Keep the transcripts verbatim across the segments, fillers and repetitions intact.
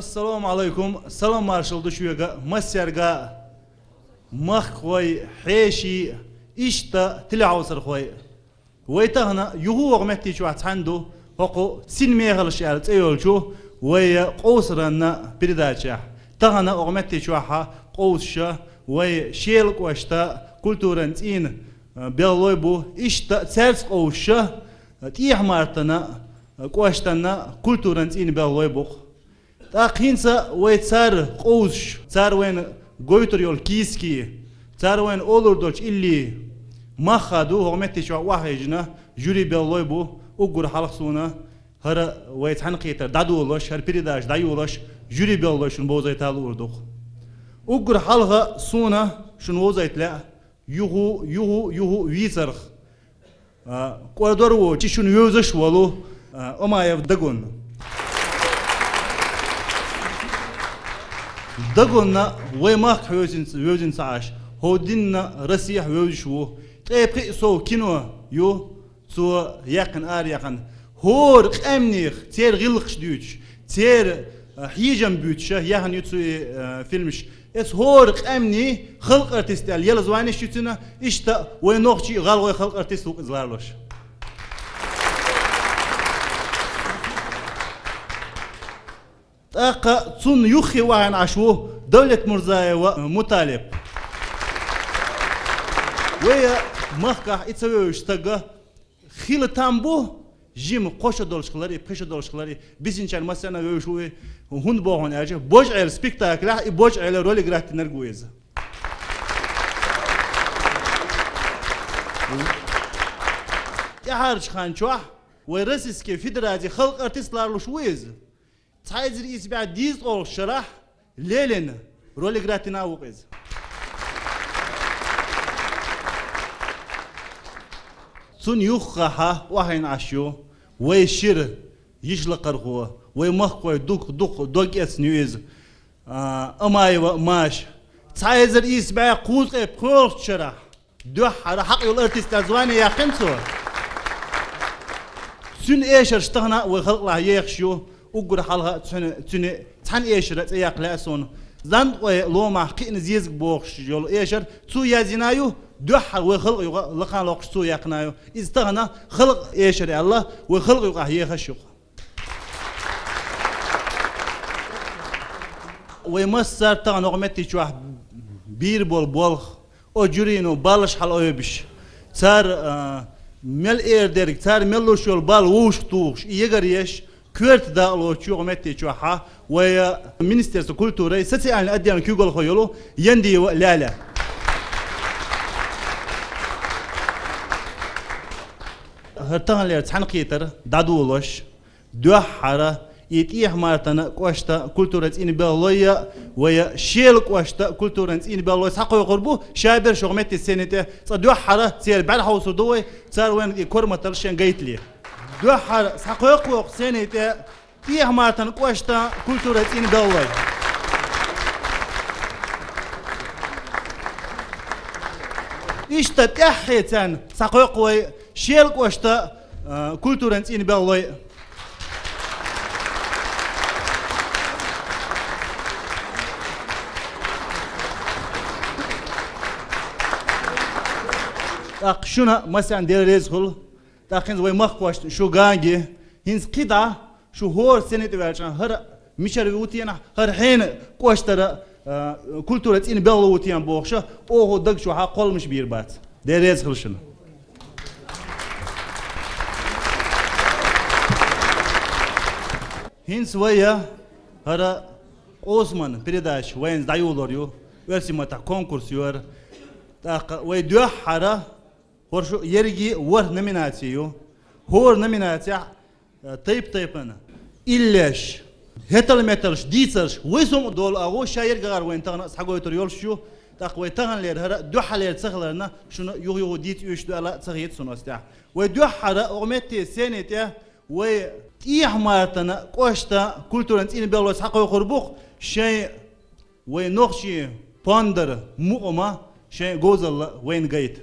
Салам алейкум, салам маршал ду шуьга, массерга, махкахой, хьеший, иштта телехьовсархой. Вай тахана юха оха метте чохь цхьаьна ду, хӀокху «Син мехалаш» аьлла цӀе йолчу вай къовсаран передачехь. Тахана оха метте чохь къовсуш вай Шелан кӀошта культуран цӀийнан белхалой бу, иштта цаьрца къовсуш ТӀехьа-Мартан кӀоштан культуран цӀийнан белхалой бу-кх. ТӀаккха хӀинца вай цара къовсуш, цара вайна гойтур йолу кийсакий, цара вайна олур долчу илли мах а ду, хӀокху метте чохь охьахевшина жюри белхалой бу, уггар хьалха суна хӀара вай цхьаьнакхетар дӀадолош, хӀара передача дӀайолош, жюри белхалой шуна бовзийта луур ду-кх. Уггар хьалха суна шуна вовзийта лаьа юха, юха, юха вийцарх, а, кӀордор а воцуш, шуна вевзаш а волу, а, Омаев Дагон. Дагон вай махкахь вевзина, вевзина ца Ӏаш, хӀокху дийнахь Россехь вевзаш ву. Ткъе пхи сов кино ю цо яьккхина, араяьккхина. ХӀора къаьмнех церан гӀиллакхаш дуьйцуш, церан, а, хьежам буьйцуш яьхна ю цо и, а, фильмаш. Эцу хӀора къаьмнийн халкъан артист аьлла яла званеш ю цуьнан, иштта вайн нохчийн а, гӀалгӀайн а халкъан артист ву-кх иза лоруш. ТӀаккха цунна юххе охьайна Ӏаш ву Давлетмурзаев Муталиб. Вай махкахь и ца вевзаш стаг хила там бу, жима кхо шо долуш хиларе, пхи шо долуш хиларе, бисинчарна массарна а вевзаш ву и, хӀунда боху аьлча, «Божа Ӏела» спектаклехь и Божа Ӏела роль играть динарг ву иза. ТӀаьхьарчу хан чохь вай Российски Федерацин халкъан артист лоруш ву иза. Цхьа эзар ийс бӀе дезткъалгӀачу шарахь Лелина роль играть дина а ву-кх иза. Цунна юххехь охьайна Ӏаш ю вай шира йиша лакхархо, вай махкахой дукха-дукха дог эцна ю иза, а, Омаева Маша. Цхьа эзар ийс бӀе кхузткъе пхоьалгӀачу шарахь дуьххьара хьакъ йолу артист аьлла звание яьккхина цо. Цуьнан эшарш тахана а вай халкъалахь ехаш ю, уггар хьалха цуьнан, цуьнан цхьана эшара цӀе яккха лаьа суна. «Зандакъой ломахь кхиъна зезаг» бохуш йолу эшар цо язйина ю, дуьххьара вай халкъан юкъа лакхахь локхуш цо яьккхина ю. Иза тахана халкъан эшар аьлла, вай халкъан юкъахь ехаш ю-кх. Вай массара а тахана хӀокху метте чохь бийр болу болх, оцу жюрино баллаш хьалаойбуш, цара, а, мел эр дерг, цара мел луш йолу балл вовшах тухуш, и ягар еш, коьрта дакъалоцуш ю хӀокху метте чохь вай, а, Министерство культуры, социальный отделан куьйгалхо йолу Яндиева Лаля. ХӀара таханлера цхьаьнакхетар дӀадолош, дуьххьара и ТӀехьа-Мартан кӀошта культуран цӀийнан белхалой а, вай Шелан кӀошта культуран цӀийнан белхалой схьакхойкхур бу, ша берш хӀокху метте сцени тӀе, цкъа дуьххьара церан бӀаьра хьовсур ду вай, цара вайна и корматалла шен гайтале. Дуьххьара схьакхойкху хӀокху сцени тӀе ТӀехьа-Мартан кӀошта культуран цӀийнан белхалой. Иштта тӀаьххье царна схьакхойкху вай Шелан кӀошта, а, культуран цӀийнан белхалой. ТӀаккха шуна массарна Дела реза хуьлда. ТӀаккха хӀинца вай махкахошна шу ганге, хӀинца кхидӀа шу хӀора сцени тӀе ваьлча, хӀара мичара ву тенахь, хӀара хьенан кӀоштара, а, культуран цӀийнан белхало ву тенахь бохуш, оха даг чохь кхолламаш бийр бац. Дела реза хуьлда шуна. ХӀинца вай хӀара къовсаман передача вайна дӀайолор ю, оьрсийн маттахь конкурс ю хӀара. ТӀаккха вай дуьххьара хӀорш ерриге ворхӀ номинаци ю. ХӀора номинацехь, э, тайп-тайпана иллеш, хӀетал-металш, дийцарш, вай сом а долу агӀо ша ерригагӀара вайна тахана а схьагойтур йолуш ю. ТӀаккха вай таханлера хӀара дуьххьалера ца хиларна, шуна юха-юха дийца оьшуш ду аьлла ца хета суна оцу тӀехь. Вай дуьххьара оха метте сцени тӀе вай ТӀехьа-Мартан кӀошта культуран цӀийнан белхалой схьакхойкхур бу-кх шайн вай нохчийн пондар мукъама шайн говзалла вайна гайта.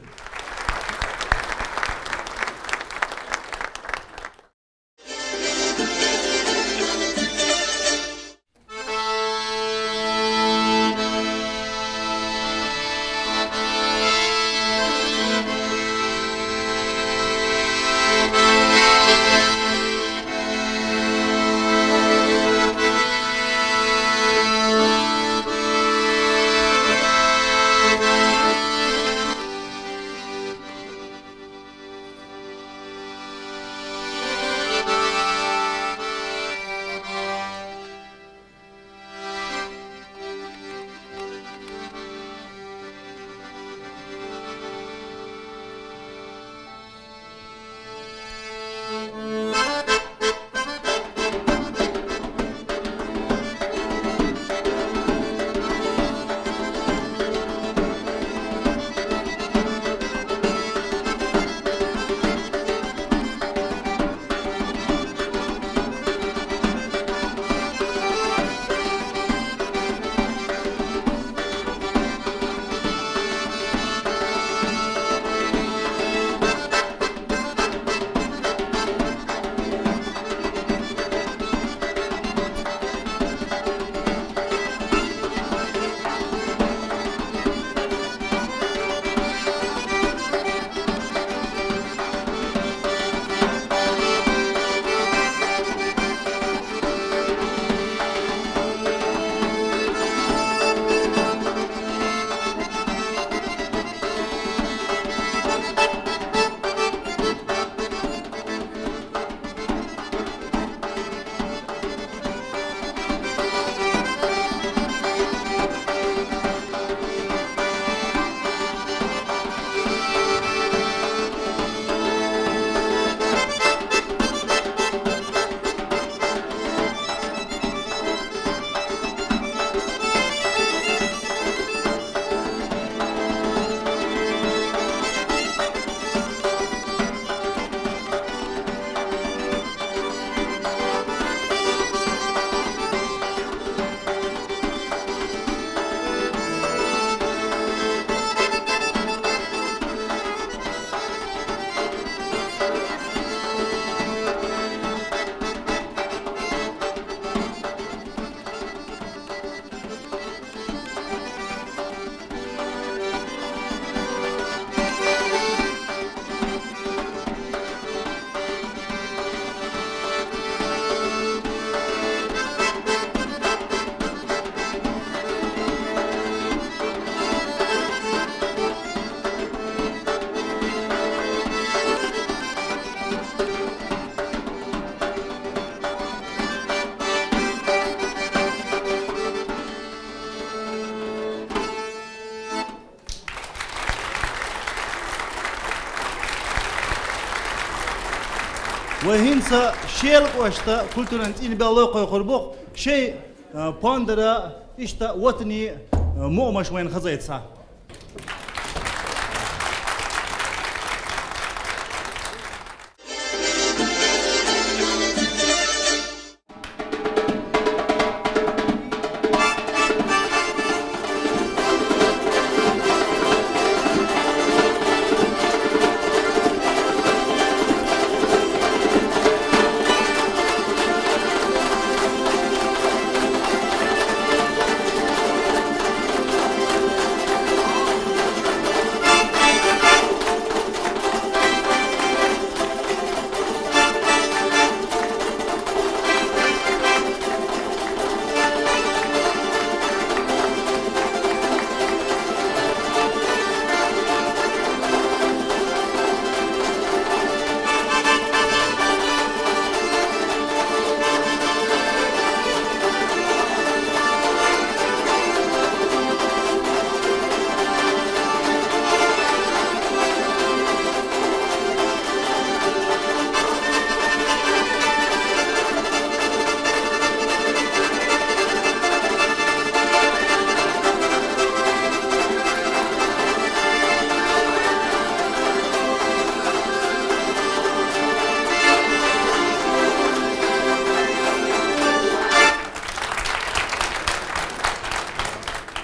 Вай хӀинца Шелан кӀоштан культуран цӀийнан беллой кхойкхур бу-кх шоай, а, Пондара иштта ватанийн, а, мукъамаш вайна хазайта схьа.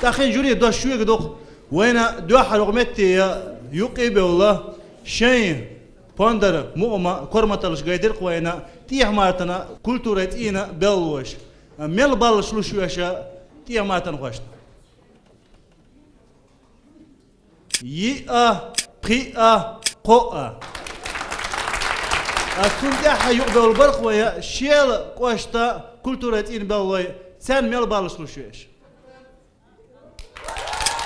ТӀаккха жюрин дош шуьга ду-кх. Вайна дуьххьара укх метте юкъе а бевлла, шоай Пондара мукъаман корматаллаш гайтира-кх вайна ТӀехьа-Мартанан культуран цӀийнан беллоша. Мел баллаш лу шоаш ТӀехьа-Мартанхошта? Йиъ а, пхиъ а, кхоъ а. А цунна тӀехьа юкъебевлла бар-кх вай Шелан кӀоштан культуран цӀийнан беллой, царна мел баллаш лу шоаш?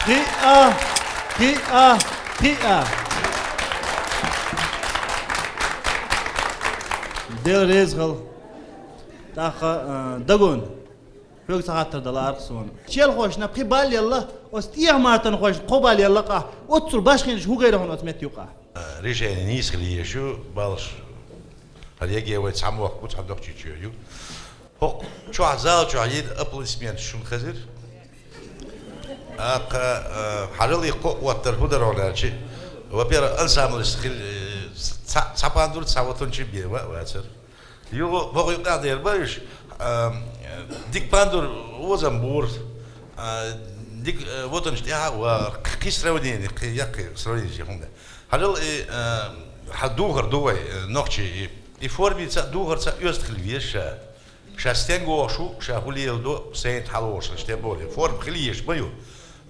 Пхиъ а, пхиъ а, пхиъ а. Дела реза хилва. ТӀаккха, а, Дагон. Хьоьга цхьа хаттар дала лаьрхӀ суна. Шелхошна пхи балл елла, оцу ТӀехьа-Мартанхошна кхо балл елла-кх, оццул башхинаш хӀун гайра хьуна оцу метте юкъахь? Решени нийса хила езаш ю, баллаш. ХӀара ЕГЭ вай цхьа мохк бу, цхьа нохчийчоь ю. ХӀокху чохь, зала чохь йина аплодисменташ шуна хезира. ТӀаккха, а, хьажал и кхоъ оттар хӀун дара хьуна аьлча, во-первых, ансамблашца хила, э, цхьа, цхьа пандур, цхьа ватанча бен ва а вацара. Юха боху юкъа дер бара уьш, а, дика пандур озам бора, а, дика, а, ватанча тӀехьа а вахара, кхин сравнение, кхин яккхий сравнение хӀунда. Хьажал и, а, хьан духар ду вай, а, нохчий, и, и формица а, духарца а оьзда хила веза ша. Ша стенга вогӀуш ву, ша хӀун леладо, сайна тӀехьа лоруш стен боху. Форма хила езаш ма ю.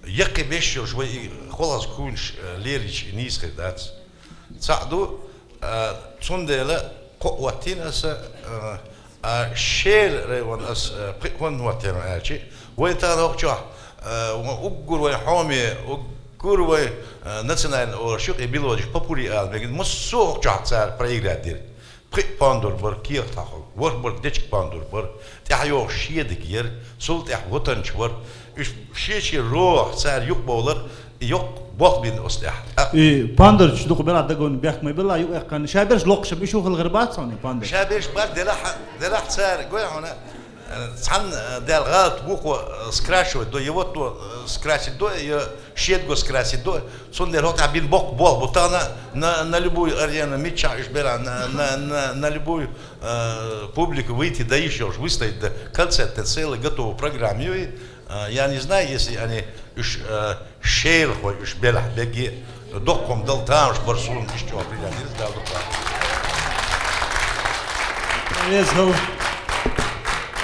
Яккхий беш йолуш вай и холхаза куйнаш, а, лелийча, и нийса хир дац. Цхьаъ ду, а, цундела кхоъ хӀоттийна аса, а, а, Шелан район аса, а, пхиъ хӀунда хӀоттийна аьлча, вай тахана хӀокху чохь, а, уггар вай хьоме, уггар вай, а, национальный олуш ю-кх и мелодиш, попурри ала мегар, массо а хӀокху чохь цара проиграть дира. Пхиъ пандур бара, кехат хьахо, ворхӀ бара, дечиг пандур бара, тӀаьхьа йогӀуш шедаг яра, цул тӀаьхьа ватанча вара. Уьш шен-шен рогӀехь цара юкъабовлар, и йоккха болх бина оцу тӀехь. И пандурчаш дукха белахь, Дагон, бехк ма белахь, юкъаьккхина. Ша берш локхуш-м уьш хила хир бац хьуна и пандур? Ша берш бара, делахь, делахь цара, гой хьуна, цхьанна, а, даьлла гӀалат вукхо, а, скрашивать до, я вот то, а, скрасить до, я шедаго скрасить до, цундела хӀокху тӀехь бина боккха болх бу. Тахана на, на любую арену миччахь уьш бера, на, на, на, на любую, э, публику выйти да йиш йолуш, выставить да, концертная целая готовая программа ю и, э, я не знаю, если они уьш, э, шелахой уьш белахь бегге, доккхум дала тамаш бар суна, иштта чӀогӀа приятно, Дала дукха. Реза хила.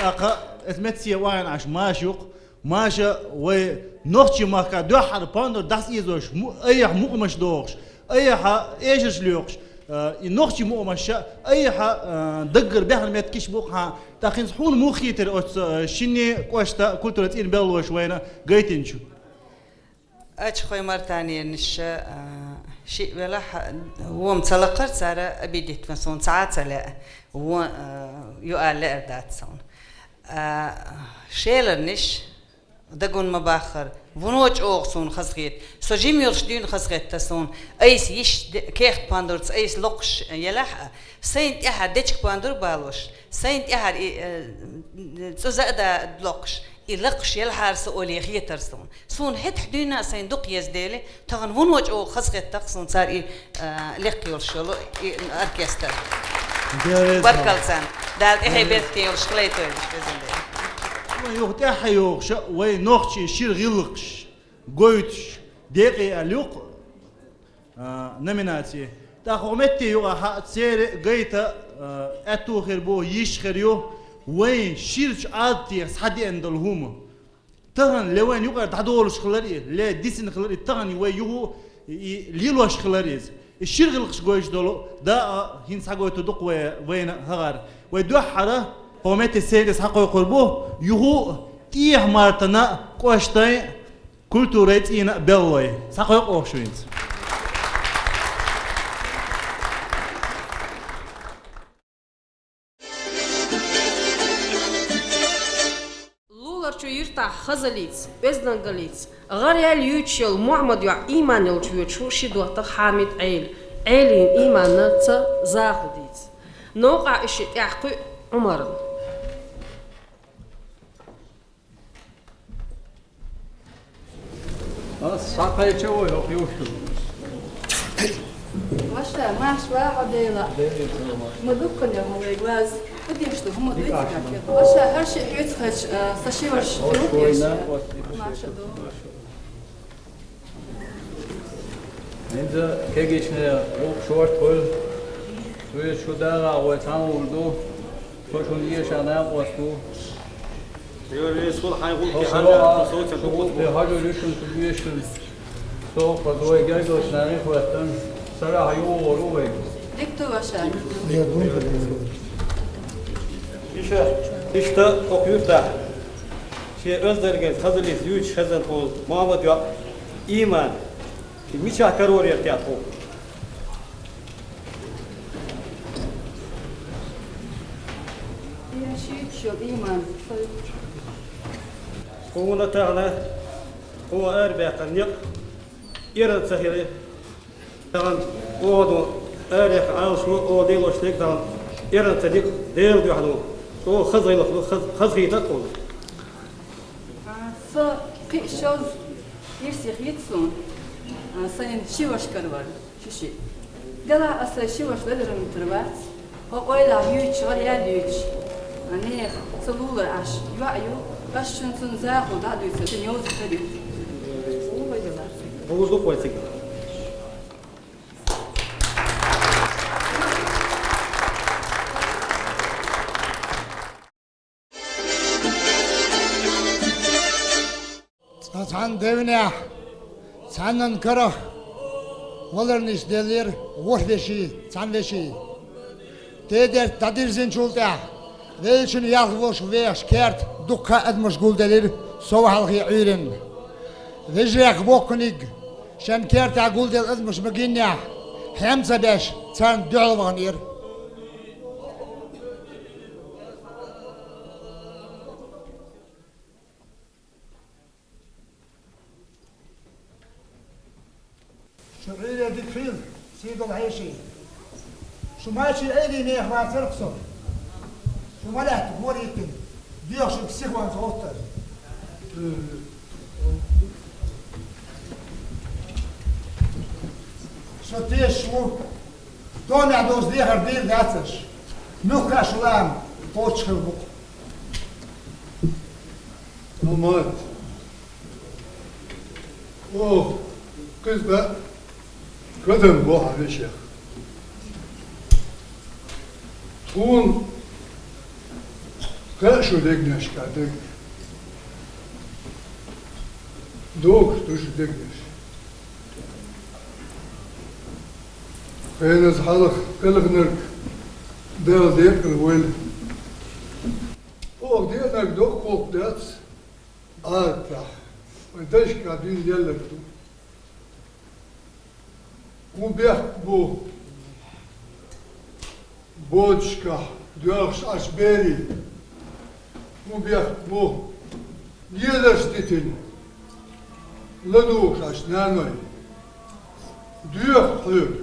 ТӀаккха эс меца охьайна Ӏаш Маша ю-кх. Маша, вай нохчийн махкахь дуьххьара пандур дӀасаэцош, му-, айхьа мукъамаш дохуш, айхьа эшарш лоькхуш, а, и нохчийн мукъамаш ша айхьа, а, даггара баьхна меттигаш бу-кх хьан, тӀаккха хӀинца хьуна муха хийтира оцу, а, шинне кӀоштан культуран цӀийнан беллоша вайна гайтинчу? Ачхой Мартанернаш, а, шиъ велахь, вон ца лакхара цара, обидеть ван суна цхьа а ца лаьа, вон, а, ю ала лаьар дац суна. А, шеларнаш, Дагон ма-баххара, Вуно чӀогӀа суна хазахета. Со жима йолуш дуьйна хазахета суна. Айса йиш де-, кехат-пандурца айса локхуш елахь а, сайна тӀаьхьара дечиг-пандур а балош, сайна тӀаьхьара и, э, цӀуза а да локхуш, и лакхуш елахьара со олий хетара суна. Суна хӀетахь дуьйна а сайна дукха еза дели, тахана вуно чӀогӀа хазахета-кх суна цара и, э, лекха йолуш йолу и оркестр. Дела реза хуьлда. Баркалла царна. Дала тӀаьхье беркате йолуш хилийтойла уьш, везан Дела. Вай юха тӀаьхьа йогӀуша, вай нохчийн шира гӀиллакхаш гойтуш, декъе аьлла ю-кх, а, номинаци. ТӀаккха хӀокху метте юкъахь церан а гайта, а, аьтту хир бу, йиш хир ю, вайн ширачу Ӏадатех схьадеана долу хӀума. Тахана ле вайна юкъара дӀадолуш хилар и, ле дисина хилар и, тахана вай юха и лелош хилар иза. И шира гӀиллакхаш гойтуш долу даа хӀинца схьагойтур ду-кх вай, вайна хӀагӀар. Вай дуьххьара хӀокху метте сцена тӀе схьакхойкхур бу, юха а ТӀехьа-Мартана кӀоштан культурин цӀийнан белхалой. Схьакхойкху оха шу хӀинца. Луларчу юьртахь хазаллица, оьздангаллица, гӀараяьлла юьйцуш йолу Мухьаммад йоӀ Ийман йолчу воьдуш ву ши доттагӀа Хьамид Ӏели, Ӏелин Ийманца Захудица. Новкъахь уьш тӀехь кхуьу Ӏумарна. Ас схьакхайча вай хӀокху юххе. Ваша, марша вагӀа Дела. Ма дуккха а хӀума вай глаз. Хьо деш ду хӀума дуьйцу гакет. Ваша, хӀара шиъ хьоьца хезча, а, сан ши ваша юххе. Марша ду. ХӀинца кегийчеран гӀуллакх шорта хуьлу. Везачу Дала вай цхьаьна вур ду. Со шуна эшна накъост ву. Со а, шу гӀуллакхе хьажа, шу гӀуллакхе хьажа, шу эшна. Со хӀокхуза вай гергарлучу нахе хӀоьттина, сарахь юхавогӀур ву вай. Дика ду, ваша. Иштта, иштта хӀокху юьртахь шен оьздангаллица, хазаллица юьйцуш хезна тхуна Мухьаммад йоӀ Ийман. Шен мичахь карор яра те тхо? Тхуна тахана, тхо арабаьккхина некъ эрна ца хилла. Тахана оха ду арахь Ӏалашо, оха лелош дерг тахана эрна ца дика, Делан дуьхьа ду. ЧӀогӀа хаза гӀиллакх ду, хаза, хазахийтар тхуна. А, со кхин а шозза йиш хета суна, а, сайн ши ваша карор. Ши-шиъ. Делахь аса ши ваша ларам тера вац. ХӀокху ойлахь юьйцуш, гӀараяьлла юьйцуш, а, нехан ца лулара Ӏаш йоӀ ю, ас шуна цунна Заху дӀа а дуьйцур, шуна йовза тера ю. Ву вай делахь. Ву ду вай цига. Цкъа цхьана девнехь, цхьаннан карах валар нисделлера ворхӀ вешин, цхьана вешин. Тедерт дӀадирзинчул тӀаьхьа, веллачун ялх волуш вехаш керта дуккха а адамаш гулделира сов хьалхе Ӏуьйранна. Вежарех боккханиг, шен кертахь гулделла адамаш ма-гиннехь, хьем ца беш, царна дуьхьал ваханера. Шу Ӏуьйре дика хуьлда, сийдолу хьеший. Шу Мачи Ӏелин нехан вацара-кх со. Шу ма лаьтта гора йиттина, доьху шуьга сихонца гӀовттар. Со тешаш ву, томехь дозу дехар дийр дац аша. Муьлхха а шу лаам кхочуш хир бу-кх. Амма оха кхуза баьа кадам бо хьан вешех. Тхуна кхаъ шу дегнашкахь дерг. Догуш ду шу дегнаш. Хеназа хьалха кхелхинарг Дала декъала войла. Оха деанарг доккха гӀуллакх дац, Ӏадатехь, вайн дайшкахь дуьйна делларг ду. ХӀун бехк бу бодашкахь доьлхуш Ӏаш берийн? ХӀун бехк бу леларш дитина? ЛадугӀуш, нанай, доьху хьоьга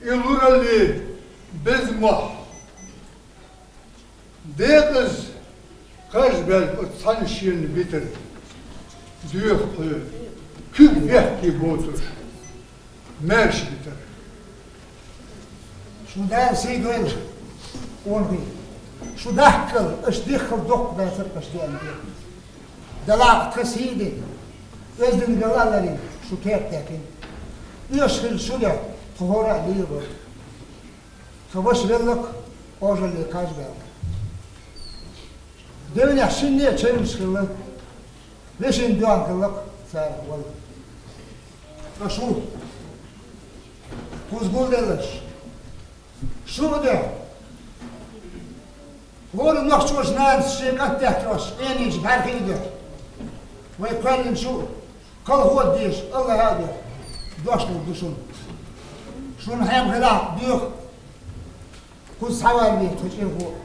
и луралли беза мохь. Декъаза кхаж баьлча оцу цхьана шена битар доьху хьоьга, куьг бехке боцуш, маьрша битар. Шун Дала сий дойла, къонахий. Шу дахкал, аша диххал доккха дацар аша деана дехар. Далла тхан сий дина, оьздангалла а ларйина, шу керта даьккхина. Оьшуш хилла шу де, тхо хӀора а лийр бара. Тхан ваша велларг, Ӏожалле кхаж баьлла. Девнехь шинне а чевнаш хилла, вешин доьгӀна хилла-кх цара вала. Ткъа шу, кхуза гулделларш, шу а де, хӀора нохчочу нанас шен кӀант даьхкинчу Ӏенийчу бӀаьрхин а де, вай кхоьллина шу а, калхо а дезаш, АллахӀа а де, дош лур ду шуна. Шуна хьем хилахь доьху, кхуза схьавалаве тхо чӀирхо а.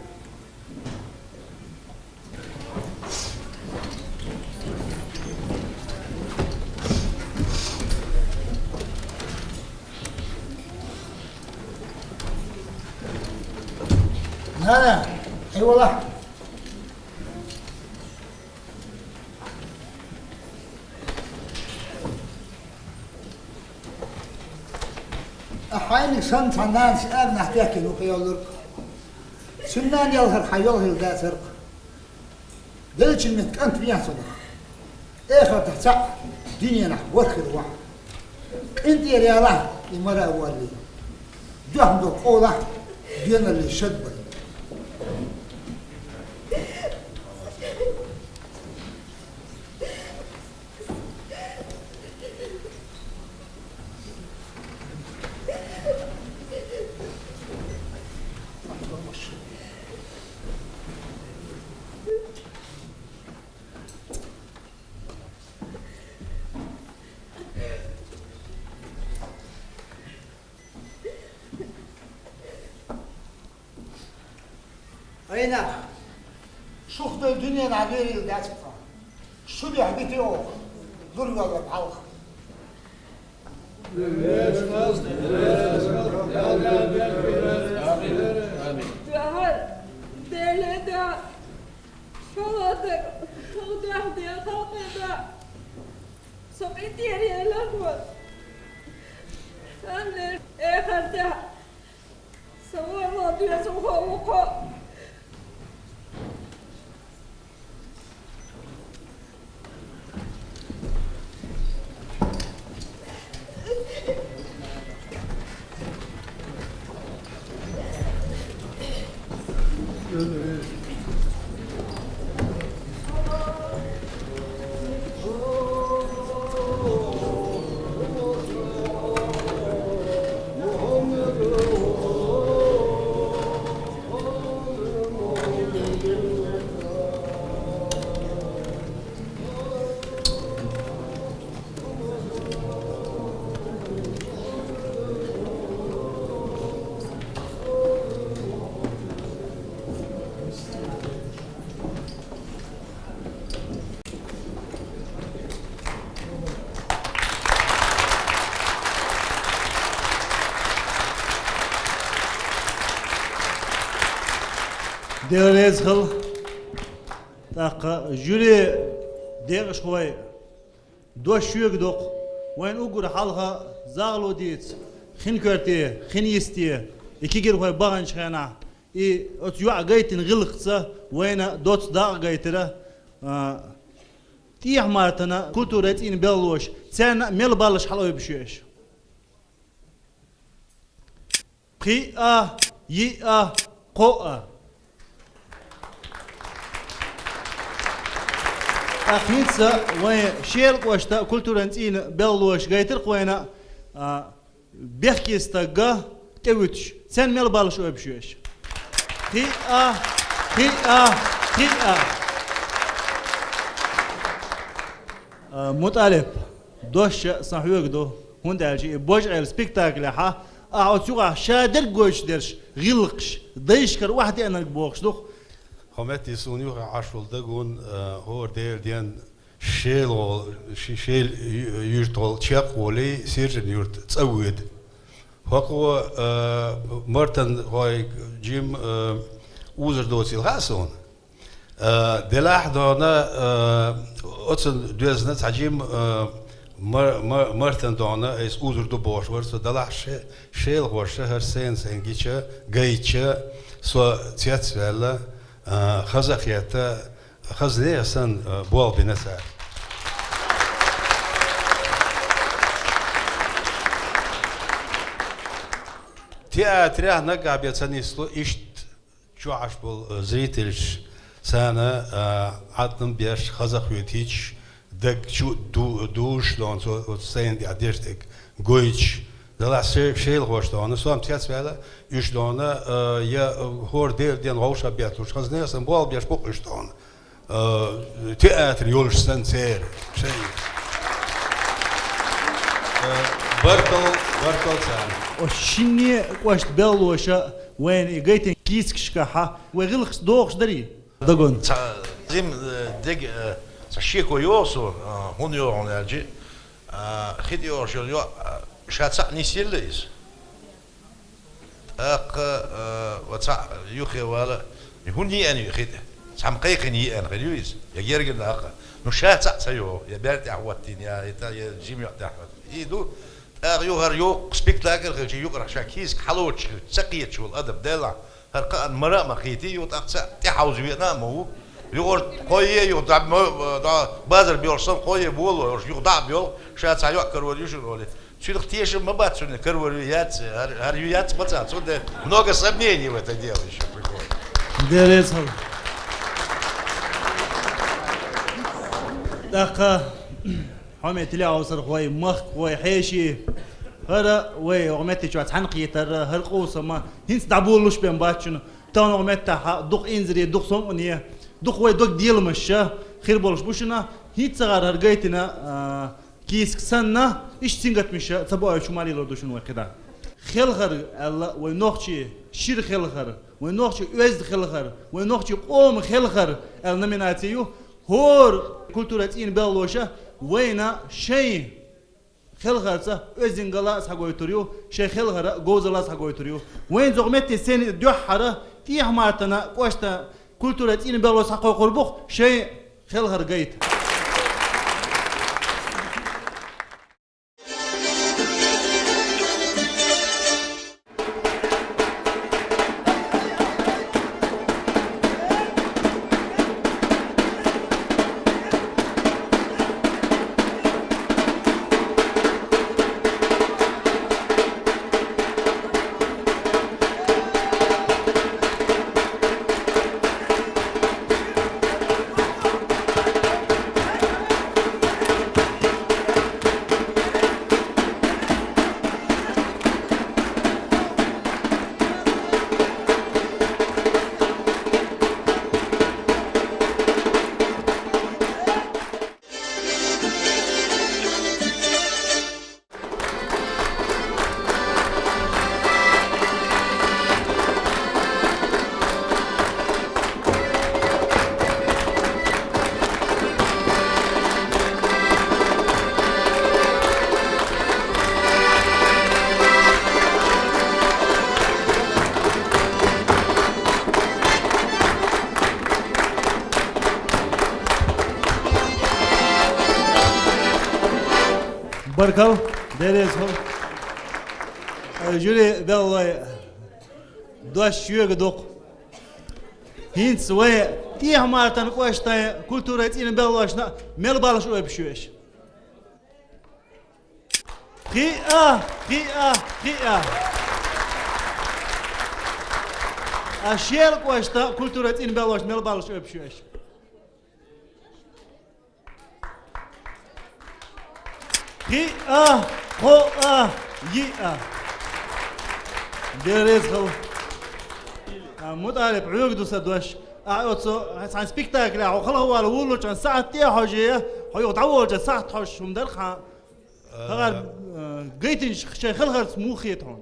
Нана, хьайвала. Ахьа хьайниг санна цхьа нанас аьрнахь дехкина ву кхийолург. Цуьнан нана ялхара хьан йолу хила дацара-кх. Деллачун метта кӀант вехьа цунах. Эхартахь цхьаъ, дуьненахь ворхӀ хир вахь. КъинтӀера ялахь и мара а воллий. Доьхна долу къолахь, доьналлий шад бай. Ай нах, шух долу дуьненахь лерийла дац-кх тхо. Шу дуьхьа битий оха, лур йолларг хьалха. Дуьхьал, Деле дуьхьа, шолгӀа дара, хӀокху дуьхьа дела халкъе дуьхьа. Со къинтӀера елла ву. Амма эхартахь сан ворхӀалгӀа доьзалхо ву-кх. Дела реза хуьлда. ТӀаккха жюри, декъашхой, дош шуьга доккху. Вайна уггар хьалха загӀало дийца хин коьрте, хин йисте, и кегийрхой баханчу хенахь, и оцу йоӀа гайтина гӀиллакхца вайна доцца дакъа гайтира, а, ТӀехьа-Мартана культуран цӀийнан белхалоша, царна а мел баллаш хьалаойбуш ю аша. Пхиъ а, йиъ а, кхоъ а. ТӀаккха хӀинца вайн Шелан кӀоштан культуран цӀийнан белхалоша гайтира-кх вайна, а, бехке стаг тӀевуьтуш, царна мел баллаш ойбуш ю аша. Пхиъ а, пхиъ а, пхиъ а. А, МутӀалиб, дош сан хьоьга ду, хӀунда аьлча и Божа-Ӏела спектаклехь ахь оцу юкъахь шадерг гойтуш дерш гӀиллакхаш, дайшкара охьадеанарг бохуш ду-кх. Хьо метте суна юххе Ӏаш волу дагон, а, хӀора Делан денна Шело, Ше-, Шел ю-, юртал чекхволий, Сержан юрт цӀа вода. ХӀокхо, э, Мартан хой Джим, э, узар доцийла хаьа суна. Э, делахь дона, э, оцун доьзна цхьа Джим, э, Мар-, Мар-, Мартан дона, айса узар ду бохуш вара со, делахь ше-, шелхоша хӀара сцена сайна гича, гайтча, со цецваьлла, э, хаза хетта, хаза нехан санна, э, болх бина цара. Театрехь наггахь бен ца нисло, иштта чохь Ӏаш болу, э, зрительш, царна, э, Ӏаднан беш, хазахоьтуьйтуш, даг чу ду-, дузуш дона цо оцу сцена тӀехь деш дерг гойтуш. Делахь се-, шелхоша дона, со-м цецваьлла, уьш дона, э, я, э, хӀора Делан денна вовшахбетталуш, хаза нехан санна болх беш бу-кх уьш дона. Э, театр йолуш санна церан. Шайн. Э, баркалла, баркалла царна. Оцу шинне а кӀошта беллоша вайна и гайтина кийсакашкахьа вай гӀиллакхаш дохуш дарий? Дагон. Цхьа зим, э, дег, э, цхьа шеко йогӀу со, э, хӀунда йогӀу аьлча, э, хи тӀе йогӀуш йолу йоӀ, э, ша цхьаъ нисъелла иза. ТӀаккха, э, ва цхьаъ юххе вала, и хӀунда еана ю хи тӀе? Цхьамма кхайкхина еана хир ю иза, я гергана даккха. Ну, ша цхьаъ ца йогӀу, я бер тӀехь хӀоттийна, я, я, я жима йоӀ тӀехь хӀоттийна. И ду, тӀаккха юхара йоккха спектакль хилча, юкъарах ша кийсак хьалочуш хилча, ца кхеташ волу адам, делахь, хӀара кхаъна мара а ма кхетий, юха тӀаккха ца тӀехьовза веана а ма ву. Юхара кхойе, юха дӀа, мо-, дӀа, базар боьлхуш санна, кхойе боло, юха дӀа а боьлху, ша цхьа йоӀ карор ю шуна олий. Цуьнах тешам ма бац, цуьнан карор ю яц, хӀара, хӀара ю яц ма ца, цундела много сомнений в это дело ещё приходит. Дерриг а ца. ТӀаккха, хьоме телехьовсархой, махкахой, хьеший, хӀара вай оха метте чохь цхьаьна кхетар, хӀара къовсам ма хӀинца дӀаболалуш бен бац шуна. Тахана оха меттахь дукха инзаре, дукха сомкъане, дукха вай дог деламаш хир болуш бу шуна. ХӀинца ца гӀара хӀара гайтина, а, кийсак санна, иштта сингаттамаш ца боуьйтуш хӀума лелор ду шуна вай кхидӀа. Хелхар аьлла, вай нохчий шира хелхар, вай нохчий оьзда хелхар, вай нохчий къоман хелхар аьлла номинаци ю. ХӀора культуран цӀийнан белхалоша вайна шайн хелхарца оьздангалла а схьагойтур ю, шайн хелхар а говзалла а схьагойтур ю. Вайна цу метте сцени дуьххьара ТӀехьа-Мартан кӀоштан культуран цӀийнан белхало схьакхойкхур бу-кх шайн хелхар гайта. Баркалла, дерриг а ца. Э, жюри белхалой, дош шуьга ду-кх. ХӀинца вай ТӀехьа-Мартан кӀоштан культуран цӀийнан белхалошна мел баллаш ойпуш ю аша? Кхиъ а, кхиъ а, кхиъ а. А Шелан кӀоштан культуран цӀийнан белхалошна мел баллаш ойпуш ю аша? Кхиъ а, кхоъ а, йиъ а. Дерриг а ца. А, МутӀалиб, хьоьга ду сан дош. Ахь оцу, цхьана спектаклехь хьо хала вала вуллучхьан сахьт тӀе а хьожий, хьо юха дӀаволча сахьт хьожуш хӀума дара хьан. ХӀара, э, гайтинчу шайн хелхарца муха хета хьуна?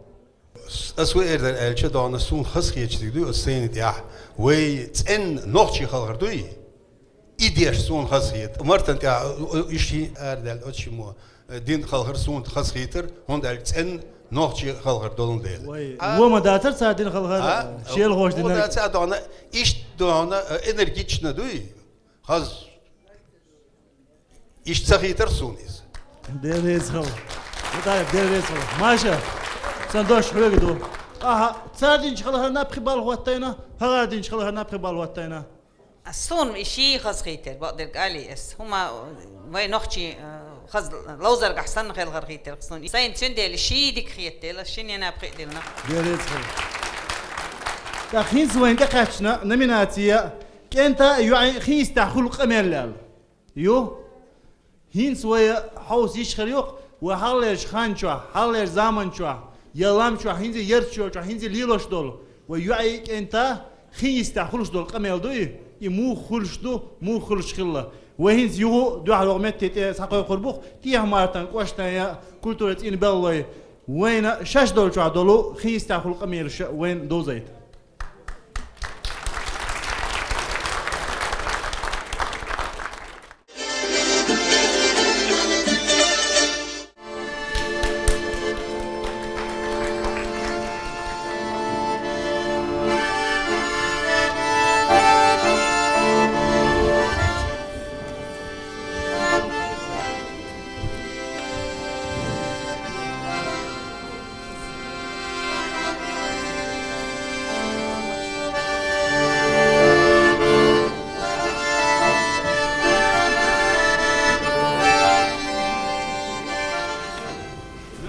Ас веар дара аьлча, дона суна хазахеташ дерг дуй оцу сцени тӀехь. Вай цӀенна нохчий хелхар дуй? И деш суна хазахета. Мартан тӀехь, о, о, иштта арадаьлла оцу шиммо, э, дина халхар суна хазахетар, хӀунда аьлча цӀена нохчийн халхар долун дела. Вай, а, вон ма дацара цара дина халхар, а, шелхош дина. Вон дац а дона, иштта дона, э, энергично дуй? Хаз. Иштта ца хийтар суна иза. Дела реза хила. Виталий, Дела реза хила. Маша, сан дош хьоьга ду. Аха, цара динчу халхарна пхи балл хӀоттайна, хӀара динчу халхарна пхи балл хӀоттайна. Суна и ший хаза хийтар, бакъдерг алий ас. ХӀума вай нохчий, э, хаза ловзаргахь санна хелхар хийтар суна. Сайн цундела ший дика хетта дела, шин яна пхиъ дилна. Дела реза хила. ТӀаккха хӀинца вайн тӀекхаьчна номинация «КӀента а, йоӀе а хин йистехь хуьлу къамел» аьлла. Ю? ХӀинца вай хьовса йиш хир ю-кх, вай хьалхалерчу хан чохь, хьалхалерчу заман чохь, я лам чохь, хӀинца ярташ йолчохь, хӀинца лелош долу, вай йоӀе а кӀента а хин йистехь хуьлуш долу къамел ду и, и муха хуьлуш ду, муха хуьлуш хилла. Вай хӀинца юха а дуьхьал вогӀу метте тӀе схьакхойкхур бу-кх, ТӀехьа-Мартан кӀоштан я культуран цӀийнан белхалой, вайна шаьш долчохь долу хин йистехь хуьлу къамелаш вайна довзийта.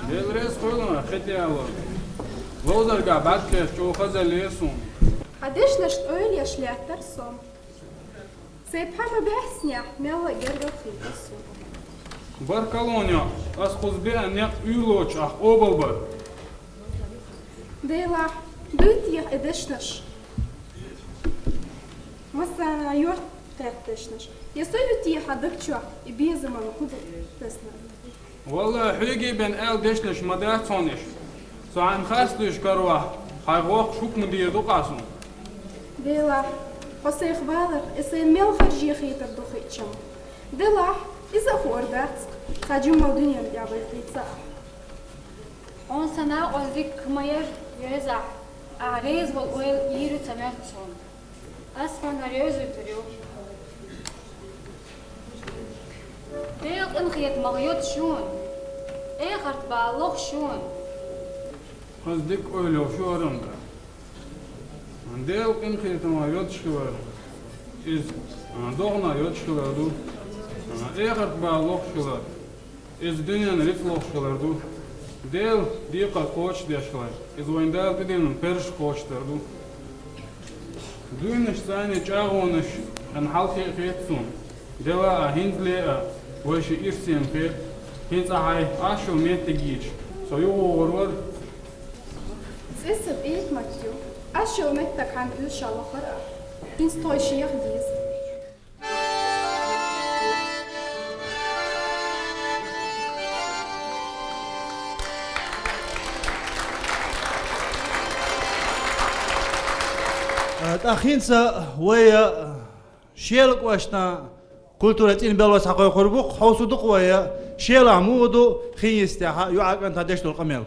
Дела реза хуьлда, хетаяло. Ловзаргахь бӀаьрг хетта чӀогӀа хазаллера суна. Хьан дешнашна ойла еш лаьттара со. Сайн пхьа ма баьхнехь, мелла а гергара хийтира суна. Баркалло, йоӀ, ас кхуза беана некъ уьйр лоцуш ахь къобал бара. Делахь, дуй техьа и дешнаш? Массарна йорта кхетта дешнаш. Я со ю техьа даг чохь и безаман кхуза тесна? Валлахь, хьоьга бен аьлла дешнаш ма дац хьуна уьш. Со хьайна хастийчу карахь, хьайн воккхачу хӀукма дийр ду-кх ахь суна. Делахь, хьо сайх валар, и сайна мел харже хетар ду хиъча-м. Делахь, иза а хуур дац, цхьа жимма дуьненна тӀехь вай хийца а. Хьуна сан накъост дика ма яра, Йоза, ахь реза волу ойла йийр ю ца моьтту суна. Ас хьуна хӀара йовзуьйтур ю. Делан къинхетамах йоцу шуна, эхарт бала лоху шуна. Ас дика ойла йо шу хӀара ма дац. Делан къинхетамах йоцуш хилар, иза догӀанах йоцуш хилар ду. Эхарт бала лохуш хилар, иза дуьненан рицкъ лохуш хилар ду. Делан декхар кхочушдеш хилар, иза вайн Дала тӀедиллина парзаш кхочушдар ду. Дуьйнаш царний чӀагӀонаш хьан хьалхе а хетта суна. Дела а, хӀинцале а вай ши ирсена хетта, хӀинца ахь хьайн Ӏаш йолу меттиг йийча, со юхавогӀур вара. ЦӀе сан бӀе маттиг ю. Ӏаш йолу меттиг хьан буьйша лохура а. ХӀинца тхойша яха деза. ТӀаккха хӀинца вай Шелан кӀоштан культуран цӀийнан белхалой схьакхойкхур бу-кх, хьовсур ду-кх вай, Шелахь муха ду хин йистехь йоӀа кӀанта деш долу къамел.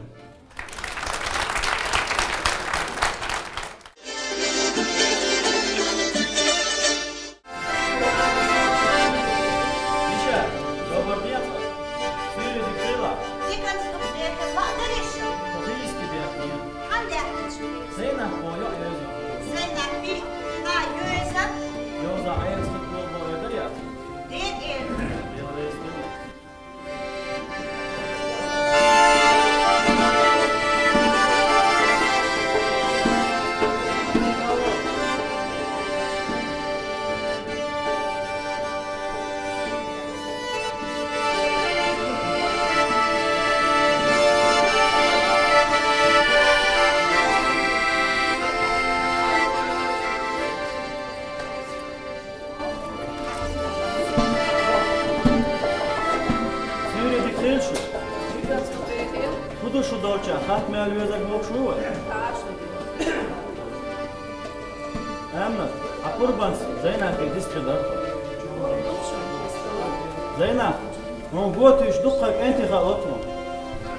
Миша, добар ден. Суьйре дика хила. Диканца дукха дехар лаъ дарий шу? Хьо хин йисте бехке. Хьан даьхкина шу? Зайнап, хьо йоӀ Йоза. Зайнап, хьа Йоза? Йоза, Ӏелас дика болх бан вай дар яц? Ден эр. Дела реза хила. Суьйре дика хила шу. ХӀун ду шу долчохь, хатта мел везарг воккхуш ву вай? Амма, хьан Къурбанца Зайнапе дистхилар. Зайнап, хьуна готуьйш дуккха кӀентий хаалур тхуна.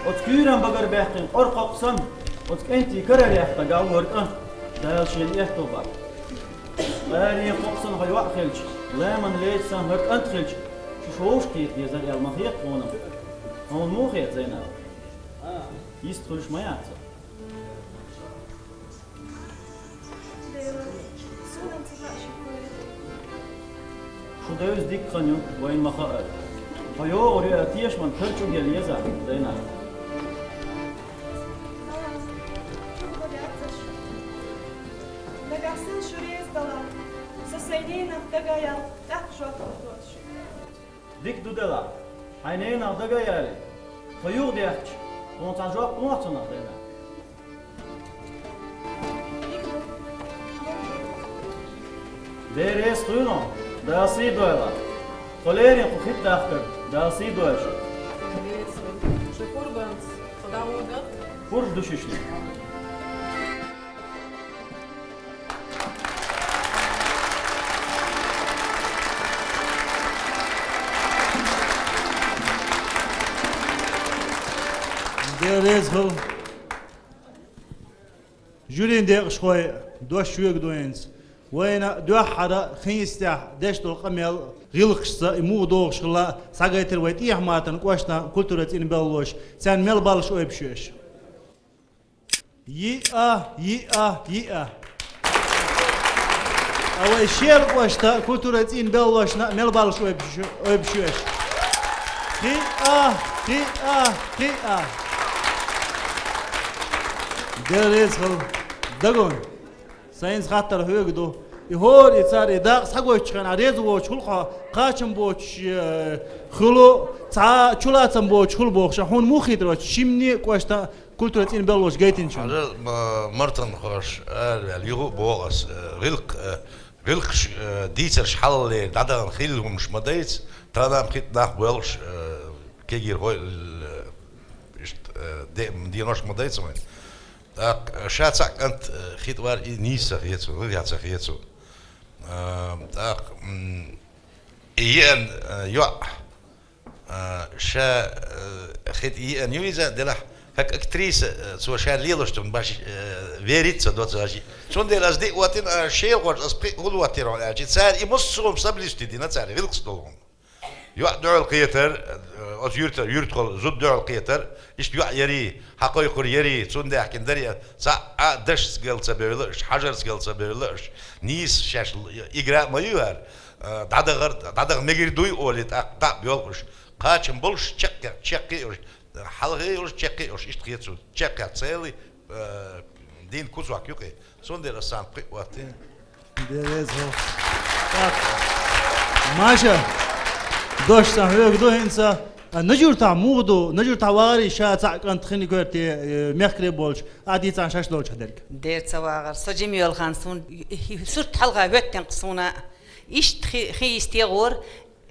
Оцу куьйран багара баьккхина къора кхокъ санна, оцу кӀентий карара яьккха дагахь вара кӀант, Дала шена аьтто баккха. Къарийн кхокъ санна хьо йоӀ хилча, ламан леч санна хӀара кӀант хилча, шу шовзткъа кхета дезара аьлла ма хета хьуна. Хьуна муха хета, Зайнап? Йист хуьлуш ма яц. Шу девза дика хан ю, вайна ма хаара. Хьо йогӀур ю аьлла тешаман кара чӀуг яла еза, Зайнап. Нагахь санна шу реза далахь, со сайн ненах дага а яьлла, тӀаккха жоп лур ду ас шуьга. Дика ду делахь, хьайн ненах дага а яьлла, тхо юхадаьхча, хьуна цхьа жоп лохьа цунах, Зайнап? Дела реза хуьлда, Дала сий дойла. Тхо леррина кху хӀинца дахкар, Дала сий дойла шуна. Шун курбанца, со дӀагӀоргда. Хург ду шуьшинна. Дела реза хуьлда. Жюрин декъашхой, дош шуьга ду хӀинца. Вайна дуьххьара хин йистехь деш долу къамел гӀиллакхашца, и муха догӀуш хилла, схьагайтира вай ТӀехьа-Мартан кӀоштан культуран цӀийнан белхалоша, царна мел баллаш ойбуш ю аша. Йиъа, йиъа, йиъа. Ткъа вай Шелан кӀоштан культуран цӀийнан белхалошна мел баллаш ойбуш, ойбуш ю аша. Кхиъа, кхиъа, кхиъа. Дела реза хуьлда. Дагон. Сайн хаттар хьоьга ду. И хӀора, и цара, и дакъа схьагойтучу хенахь реза воцуш хуьлу хьо, кхачам боцуш, э, хуьлу, цхьа чулацам боцуш хуьлу бохуш, хьуна муха хийтира оцу шимне а кӀоштан культуран цӀийнан белхалоша гайтинчунна? Хьажа, ма-, Мартан хӀорш араваьлла, юха а боху ас, э, гӀиллакх-, э, гӀиллакхаш, э, дийцарш хьалаллера дӀадахана хилла хӀуманаш ма дайца, тахана-м хӀинца нах боьлхуш, э, кегийрхой, э, иштта, э, де-, денош ма дайца вайн. ТӀаккха ша цхьаъ кӀант, э, хи тӀе вара, и нийса ца хета цунна, гӀиллакхехь ца хета цунна. Э, тӀаккха, м, и еана, э, йоӀ, э, ша, э, хи тӀе еана ю иза, делахь, как актриса, э, цо ша лелош долу башха, э, верить ца до цо аш. Цундела ас диъ оттина, а, Шелан хӀорш ас пхиъ хӀун оттийра хьуна аьлча, цара и массо а соблюсти дина цара, гӀиллакхаш долу хӀума. ЙоӀ дуьхьал кхетар, э, оцу юьрта-, юьртахула зуда дуьхьал кхетар, иштта йоӀ ярий, хьакхойкхур ярий, цунна даьхкина дарий, цхьа а дашца гал ца бевлла аша, хьажарца гал ца бевлла аша, нийса шаьш игра а ма ю хӀара, э, дӀадахар, дӀадаха мегар дуй олий, тӀаккха дӀа а боьлхуш, кхачам болуш чекх-, чекхъе а йолуш, хьалхе а йолуш, чекхъе а йолуш, иштта хета цунна, чекхъяц цели, э, дин кусок ю кхин. Цундела сан пхиъ оттина. Дела реза хуьлда. Так. Маша, дош сан хьоьга ду хӀинца. А, Нажуртахь муха ду? Нажуртахь вахарий ша цхьаъ кӀант хин коьрте, э, мехкаре болчу, а дийцахьа шаьш долчух дерг. Дера ца вахара. Со жима йолу хан суна, и, и, сурт хьалха хӀоьттина суна. Иштта хи-, хи йисте гӀора,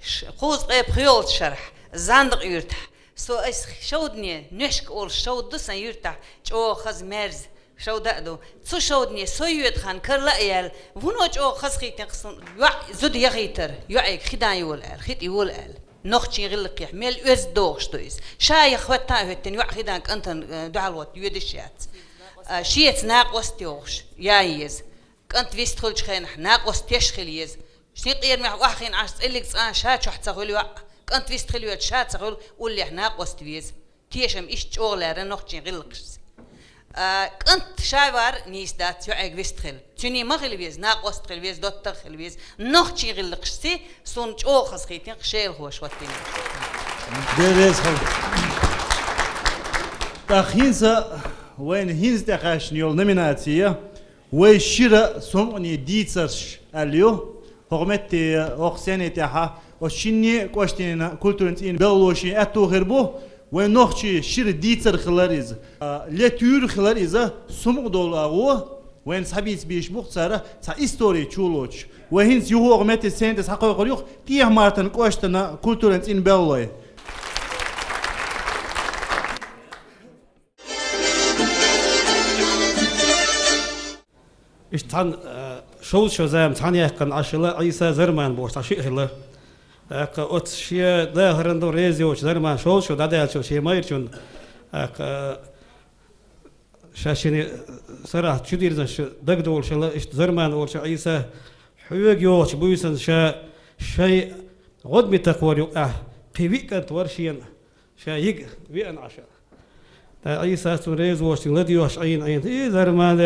ш-, кхузткъе пхоьалгӀачу шарахь, Зандакъ юьртахь. Со ас шовдане, Нешка олуш шовда ду сан юьртахь, чӀогӀа хаза, мерза шовда а ду. Цу шовдане со йоьду хан карла а яьлла, вуно чӀогӀа хазахийтина суна йоӀ зуда яхийтар, йоӀега хи дан йола аьлла, хи тӀе йола аьлла. Нохчийн гӀиллакхехь мел оьзда догӀуш ду иза. Ша яха хӀоьттан а хӀоьттина йоӀ хи дан кӀантана, э, дуьхьал хӀотта йоьдуш яц. А, шеца накъост йогӀуш, ян еза. КӀант вистхуьлучу хенахь накъост теш хила еза. Шен къерамехь охьахиъна Ӏаш цӀеллиг цкъа а ша чохь ца хуьлу йоӀ, кӀант вистхила йоьдуш ша ца хуьлу, уллехь накъост веза. Тешам иштта чӀогӀа лаьрра нохчийн гӀиллакхашца. А, кӀант ша вар нийса дац йоӀега вистхила. Цуьнан ма хила веза, накъост хила веза, доттагӀа хила веза. Нохчийн гӀиллакхашций суна чӀогӀа хазахийтина Шелан хӀорш хӀоттийна. Дела реза хуьлда. ТӀаккха хӀинца вайна хӀинца тӀекхаьчна йолу номинация. Вай шира сомъане дийцарш аьлла ю. ХӀокху метте, хӀокху сцени тӀехь оцу шинне а кӀоштийн культуран цӀийнан белхалошийн аьтто хир бу. Вайн нохчийн шира дийцар хилар иза. А, ле туьйра хилар иза, сомъа долу агӀо. Вайна схьабийца бийш бу-кх цара, цхьа истори чулоцуш. Вай хӀинца юха хӀокху метте сцени тӀе схьакхойкхур ю-кх ТӀехьа-Мартан кӀоштан культуран цӀийнан белхалой. Иштта цхьана, э, шовзткъа шо зама цхьаьна яьккхина Ӏаш хилла Ӏийса, Зарман бохуш цхьа шиъ хилла. ТӀаккха оцу шен дахаран ду реза йоцу Зарман шовзткъа шо дӀадаьллачул шен майрачунна, тӀаккха ша шина сарахь чудирзинарш дагадовлуш хилла, иштта Зарман волчу Ӏийса хьоьга йогӀучу буьйсанна ша шайн гӀодмитакхор юкъахь кхин виъ кӀант вара шена, ша йига веана Ӏаш. Ткъа Ӏийсас цунна реза воцучуьнга ладоьгӀуш Ӏийна, Ӏийна, и Зарман,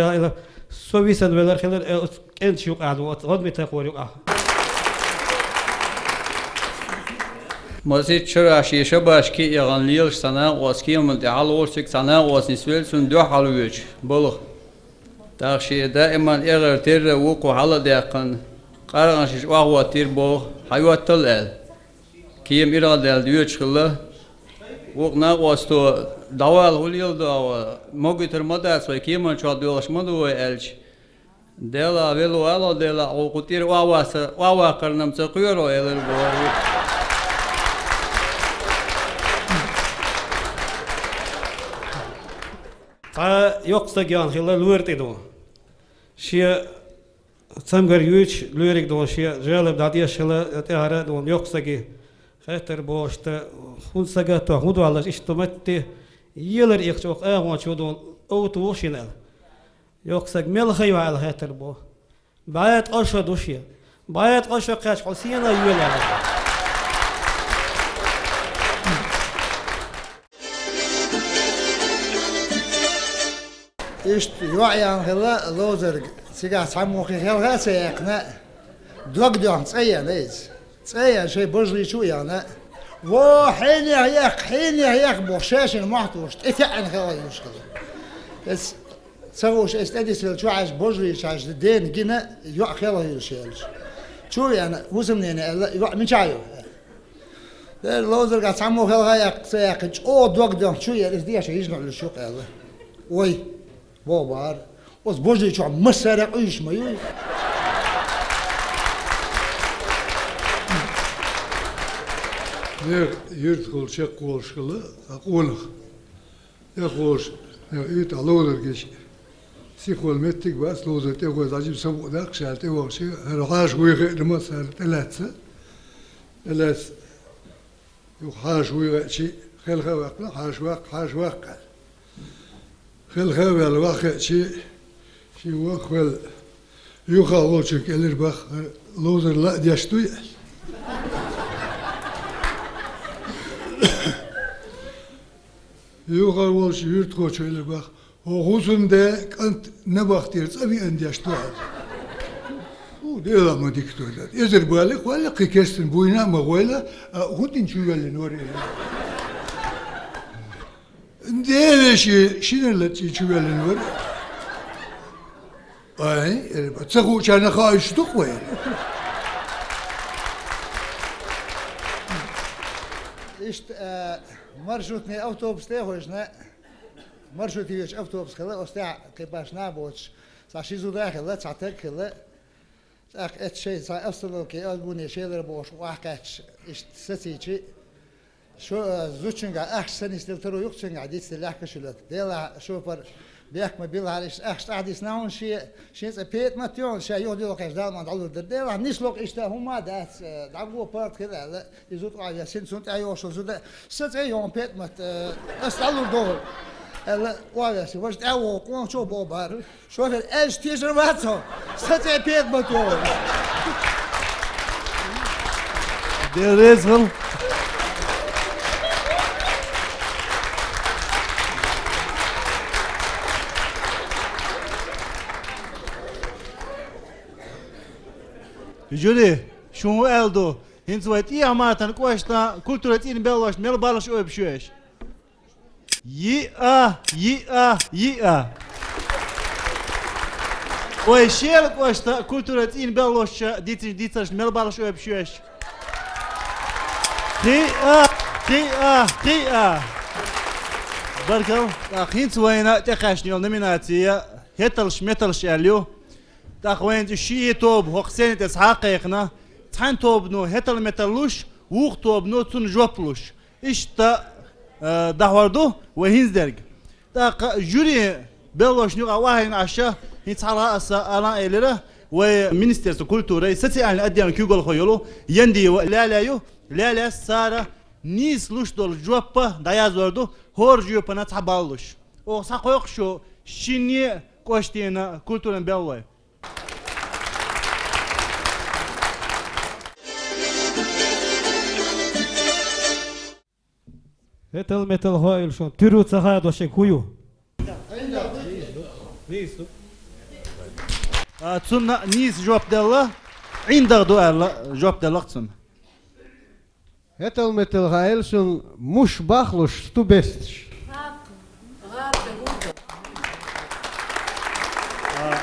со висина велар хилар, э, оцу кӀенташ юкъахь ду, оцу гӀодмитакхор юкъахь. Масех шарахь шен шабашке а яхана лелаш цхьа накъост кеманна тӀе хьалаволуш цига цхьа накъост нисвелла цунна дуьхьал воьдуш балха. ТӀаккха шен даиман эгӀар терра вукхо хьала а даьккхина, къаркъанаш охьахӀоттийра боху, хьайоттал аьлла. Кема ирхдаьлла доьдуш хилла. Вукху накъосто, дӀавала, хӀун леладо вай, могуьйтур ма дац вай, кеман чохь доьлхуш ма ду вай аьлча, Делахь велла валахь, Делахь, хьо кху тӀера охьаваца-, охьаваккхарна-м ца кхоьру, элира боху. Цхьа йоккха стаг яхана хилла лора тӀе ду. Шен цамгар юьйцуш, лоьриг ду шен жалоб дӀадеш хилла, тӀаьхьара ду йоккха стаге. Хеттар бохуш тӀе, хӀун сагатто, хӀун доллуш иштта ду матте, елар ихча оха агӀончо ду, овта ву шина аьлла. Йоккха стаг мел хай ваьлла хеттар боху. БӀе ткъа шо ду шен. БӀе ткъа шо кхаьчча хьо сенах йоьлла. Иштта йоӀ яхана хилла ловзарга, цигахь цхьаммо кхин хелха а ца яьккхина, дог доьхна цӀа еана иза. ЦӀа еана шайн божарий чу а яхна, во, хьенех яккха, хьенех яккха боху, шаьшшинна мохь тухуш, тӀе таьӀна хелха йолуш хилла. Эс ца хууш, эс тӀедисвелла чу хьаьжча, божарий чу хьаьжча, дена гина йоӀ хелха йолуш яьлча. Чу а веана, хӀусамнене аьлла, йоӀ мичахь ю? Дера ловзаргахь цхьаммо хелха яккха ца яьккхина, чӀогӀа дог доьхна чу а еана, иза дешан йижина Ӏуьллуш ю-кх аьлла. Вай, боху бахара, оцу божарий чохь массара а Ӏуьйсуш ма юй. Нехан юьртахула чекхволуш хилла цхьа къонах. ТӀехволуш, нехан уьйтӀахь ловзаргаш сихвала меттиг бац, ловзар тӀехвеза, Ӏажиба, са букъ даккха ша аьлла тӀевахча, хӀара хьаша вуй хиъна ма аса аьлла тӀелаьцна. ТӀелаьцна, юха хьаша вуй хиъча, хелха а ваьккхина, хьаша ваккха, хьаша ваккха аьлла. Хелха а ваьлла, ваха хиъча, шен вахвелла, юха волчуьнга элира боху, хӀара ловзар ла а деш дуй аьлла. Юха волчу юьртахочо элира боху, хӀокху хӀусамда кӀант набахтера цӀа виъна деш ду аьлла. ХӀу, Дела ма дика ду аьлла. Эзар бале а кхолла, кхин кестина буйна а ма гӀойла, а хӀун дина чу воьллина вара элира. Дела вешин, шинарла чӀий чу воьллина вара. Ай, элира, ца хуучарна хаийта ду-кх вай. Иштта, а, маршрутный автобус тӀе а хӀоьжна, маршруте йоьдучу автобус хилла, оцу тӀехь кхин башна а боцуш, цхьа ши зуда а хилла, цхьа стаг а хилла. ТӀаккха эццахь шайн цхьа остановке, Албуне, Шелара бохуш охьакхаьчча, иштта сацийча, шо-, а, зудчуьнгахь ахча ца нисделла таро ю-кх цуьнгахь, дицделла лаьхкаш хилла. Делахь, шофер бехк ма биллахьара, иштта ахча тӀаьхьа дисна хьуна шен, шен цӀе ПетӀамат ю хьуна, ша юха дилла кхаьчча, Дала ма дӀалур дара. Делахь, нисло-кх иштта, хӀумма а дац, а, дӀагӀо паргӀат хила аьлла, и зуда охьавеана, цуьнан тӀаьхьа йогӀуш йолу зуда, сан цӀе ю хьуна, ПетӀамат, а, ас дӀалур ду хьуна, аьлла, охьавеана, важа тӀаьхьа вогӀу къонахчо боху бахара. Шофер, аьлча тешар вац хьо, сан цӀе ПетӀамат ю хьуна. Дела реза хуьлда. Жюри, шуна хӀун аьлла ду? ХӀинца вай ТӀехьа-Мартан кӀоштан культуран цӀийнан белхалошна мел бӀаьргаш ойбуш ю аша? Йиъа, йиъа, йиъа. Вай Шелан кӀоштан культуран цӀийнан белхалошна дийцинчу дийцаршна мел бӀаьргаш ойбуш ю аша? Кхиъа, кхиъа, кхиъа. Баркалла. ТӀаккха хӀинца вайна тӀекхаьчна йолу номинация «ХӀеталш-металш» аьлла ю. ТӀаккха вайна цу шиъ тоба хӀокху сцени тӀе схьа а кхайкхина, цхьана тобано хӀетал-метал луш, вукху тобано цунна жоп луш. Иштта, а, дӀахьор ду вай хӀинца дерг. ТӀаккха жюри белхалошна юкъахь охьайина Ӏаш, хӀинца хьалха аса ала а элира, Вай Министерство культуры социальный отделни куьйгалхо йолу Яндиева Лаьлаь ю. Лаьлаьс цара нийса луш долу жоп дӀаяздор ду, хӀора жоьпана цхьа балл луш. Оха схьакхойкху шун шинне а кӀоштана культуран белхалой. ХӀетал-метал хаийла шуна, туьро ца хадош шега хӀун ю? А, цунна нийса жоп делла, ӀиндагӀ ду аьлла, жоп делла цунна. ХӀетал-метал хаийла шуна, муш бахлуш, сту бесташ. А,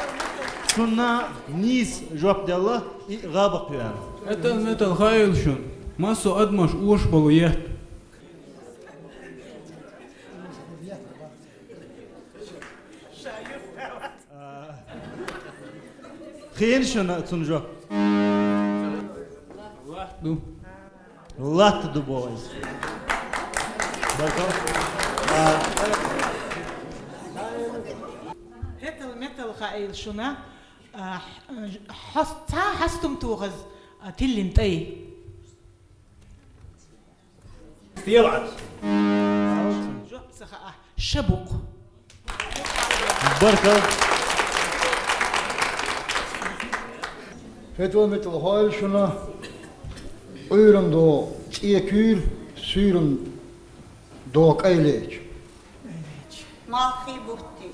цунна нийса жоп делла, и гӀабакх ю аьлла. ХӀетал-метал хаийла шуна, массо а адамаш оьшуш болу етт. Хиъна шуна цунна жоп? Латта ду. Латта ду боху иза. Баркалла. А, ХӀетал-метал хаийла шуна, а, хьо-, цхьа хьастам тохаза, а, тиллина тӀай. Стелац. Жоп ца хаьа. Шабукъ. Баркалла. ХӀетал-метал хаийла шуна, Ӏуьйранна догӀу цӀе куьйра, суьйранна догӀу кӀай леача. Малхий бутти.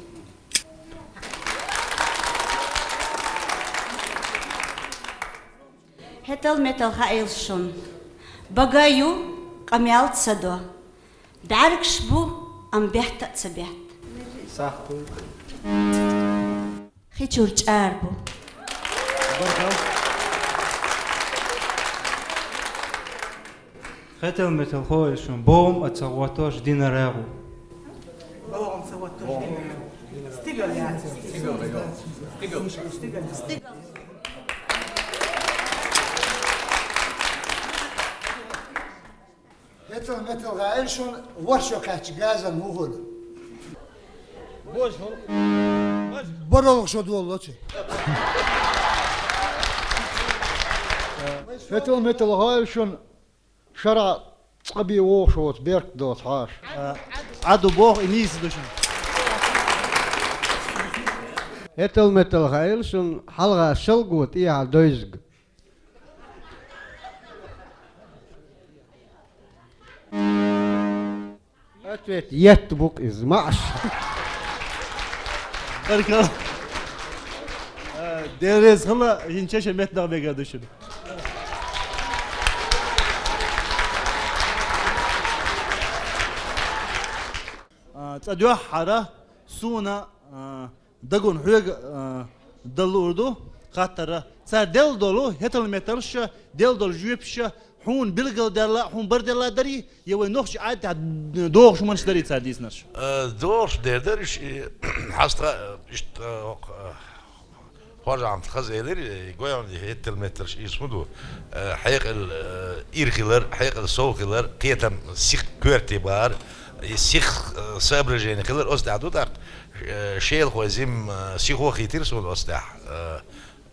ХӀетал-метал хаийла шуна. Бага ю, къамел ца до. БӀаьргаш бу, амма бетта а ца бетта. Сахто. Хи чуьра чӀара бу. Баркалла. ХӀетал-метал хаийла шуна, богӀам а ца гӀоттош дина рагӀу. БогӀам ца гӀоттош дина рагӀу. Стигал яц. Стигал. Стигал. ХӀетал-метал хаийла шуна, ворхӀ шо кхаьчча газан вухуьлу. БархӀалгӀа шо доллу ци. ХӀетал-метал хаийла шуна, шарахь цкъа бен вогӀуш воцу беркат доцу хьаша. А, Ӏа ду боху, и нийса ду шуна. ХӀетал-метал хаийла шуна, хьалха шалго, тӀехьа дойзиг. Ответ етт бу-кх иза, маӀаш. Баркалла. Э, Дела реза хуьлда, хӀинца шайн меттанах мегар ду шуна. А, цкъа дуьххьара суна, а, Дагун, хьоьга, а, дала луур ду хаттар. Цара делла долу хӀетал-металш, делла долу жоьпаш, хьуна билгалделла, хьуна барделла дарий, я вай нохчийн Ӏадатехь догӀуш хӀуманаш дарий цара дийцинарш? Э, догӀуш дер дара уьш, и, хьаста, э, иштта, э, окх, э, хьожахьамца хаза элира, и, гоьгӀан хӀетал-металш иза хӀун ду? Э, хьекъал, э, ира хилар, хьекъал сов хилар, кхетам сих коьрте бахар, и сих, э, соображение хилар, оцу тӀехь ду тӀаккха. Э, шелахой зим, э, сихо хийтира суна оцу тӀехь. Э,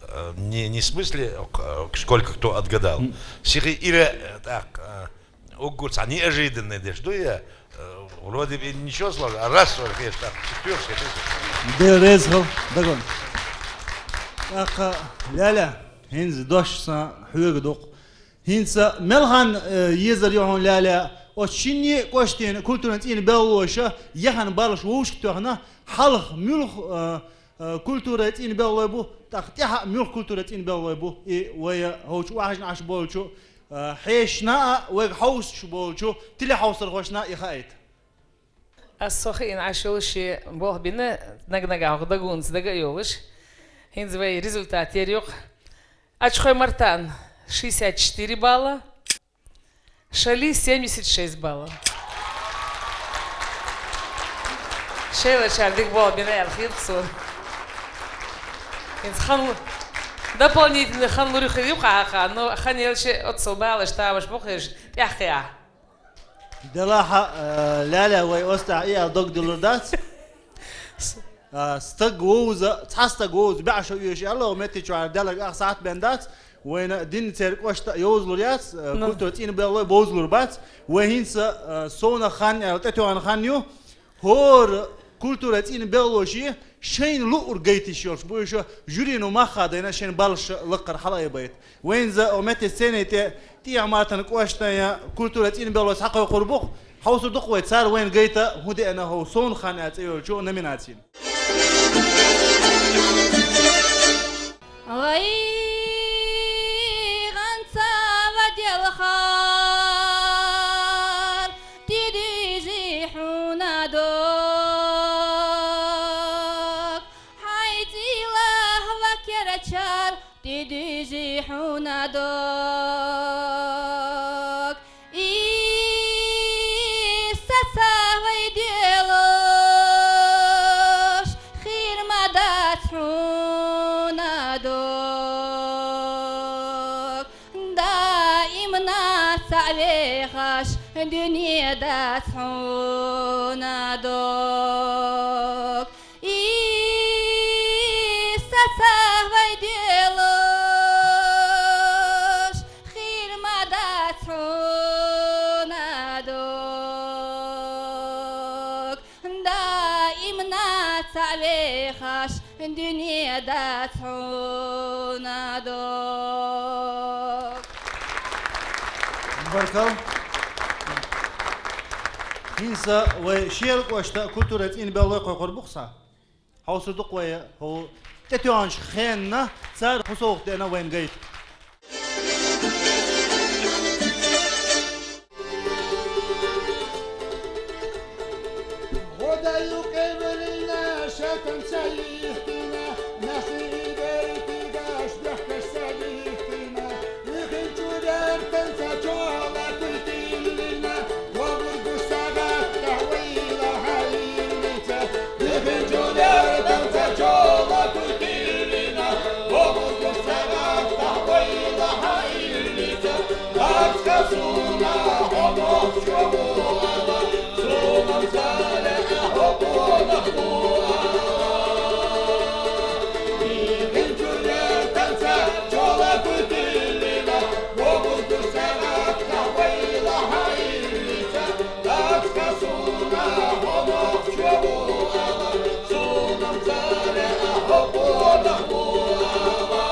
э, не, не в смысле, э, сколько кто отгадал. Сихо ира, э, так, э, уггар цхьа неожиданный деш ду я, э, вроде бы ничего сложного, а раз схьахеташ, так, четвёртый, пятый. Дела реза хуьлда, дагон. ТӀаккха, Лаьлаь, хӀинца дош сан хьоьга ду-кх. ХӀинца мел хан, э, езар ю хьуна, Лаьлаь, оцу шинне а кӀоштана культуран цӀийнан белхалоша яхана баллаш вовшах тоьхна, хьалха муьлха, э, э, культуран цӀийнан белхалой бу, тӀаккха тӀаьхьа муьлха культуран цӀийнан белхалой бу, и вай хӀокху охьажна Ӏаш болчу, э, хьешашна а, вайга хьовсуш болчу телехьовсархошна а и хаийта. Ас со хиъна Ӏаш йолу шен болх бина, наг-нагахь хӀокху дагонца дага а йолуш. ХӀинца вай результат яр ю-кх. Ачхой Мартан, шестьдесят четыре балла, Шали, семьдесят шесть балла. Шайлачара дика болх бина аьлла хета суна. ХӀинца хан лу-, дополнительный хан лур хир ю-кх хьан, но хан елча оццул баллаш тамаш бу хезаш, тӀаьхьа кхиа. Делахь а, э, Лаьлаь, вай оцу тӀехь и аьлла дог диллур дац. С-, а, стаг вовза, цхьа стаг вовза, бӀаь шу оьшуш аьлла, оха метте чу Ӏар Даллага ах сахьат бен дац, вайна динна церан кӀошта йовзалур яц, а, Ну. культура цӀийна беллой бовзалур бац. Вай хӀинца, а, совнах хан аьлла, тӀетоьгӀан хан ю, хӀора культура цӀийна беллоша шайна луъург гайта йиш йолуш бу уьш, жюрино мах а дайна шайн баллаш лакхара хьалаайбайта. Вайна за оха метте сцени тӀе ТӀехьа-Мартан кӀоштан культура цӀийна беллой схьакхойкхур бу-кх, хьовсур ду-кх вай, цара вайна гайта хӀун деана хӀокху «Совнах хан» аьлла цӀе йолчу номинацина. Вай гӀанца ва делхар, тидижи хьуна дог, хьайн цӀийлахь ва керачар, тидижи хьуна дог. И саца вай делош, хир ма дац хьуна дог. Даимна цхьаъ вехаш, дуьне дац хьуна дог. И саца вай делош, хир ма дац хьуна дог. Даимна цхьаъ вехаш, дуьне дац хьуна дог. Баркалла. ХӀинца вай Шелан кӀоштан культура цӀийна беллой кхойкхур бу-кх схьа. Хьовсур ду-кх вай хӀокху тӀетоьгӀначу хенна, цара хӀун совгӀат деана вайна гайта. ГӀо дан юкъе вилина, шатан ца йихкина, нахи беркигаш бехкаш ца дихкина, вихинчу дертан ца чола куй тиллина, вогӀур ду сагатта вайла хьайница, вихинчу дертан ца чола куй тиллина, вогӀур ду сагатта вайла хьайница. Ласка суна хӀо нохчо ву ала, суна цаьрга хӀо къонах ву ала. Ихинчу лертанца чола куйтиллина, вогӀур ду сагатта вайла хьайница. Ласка суна хӀо нохчо ву ала, суна цаьрга хӀо къонах ву ала.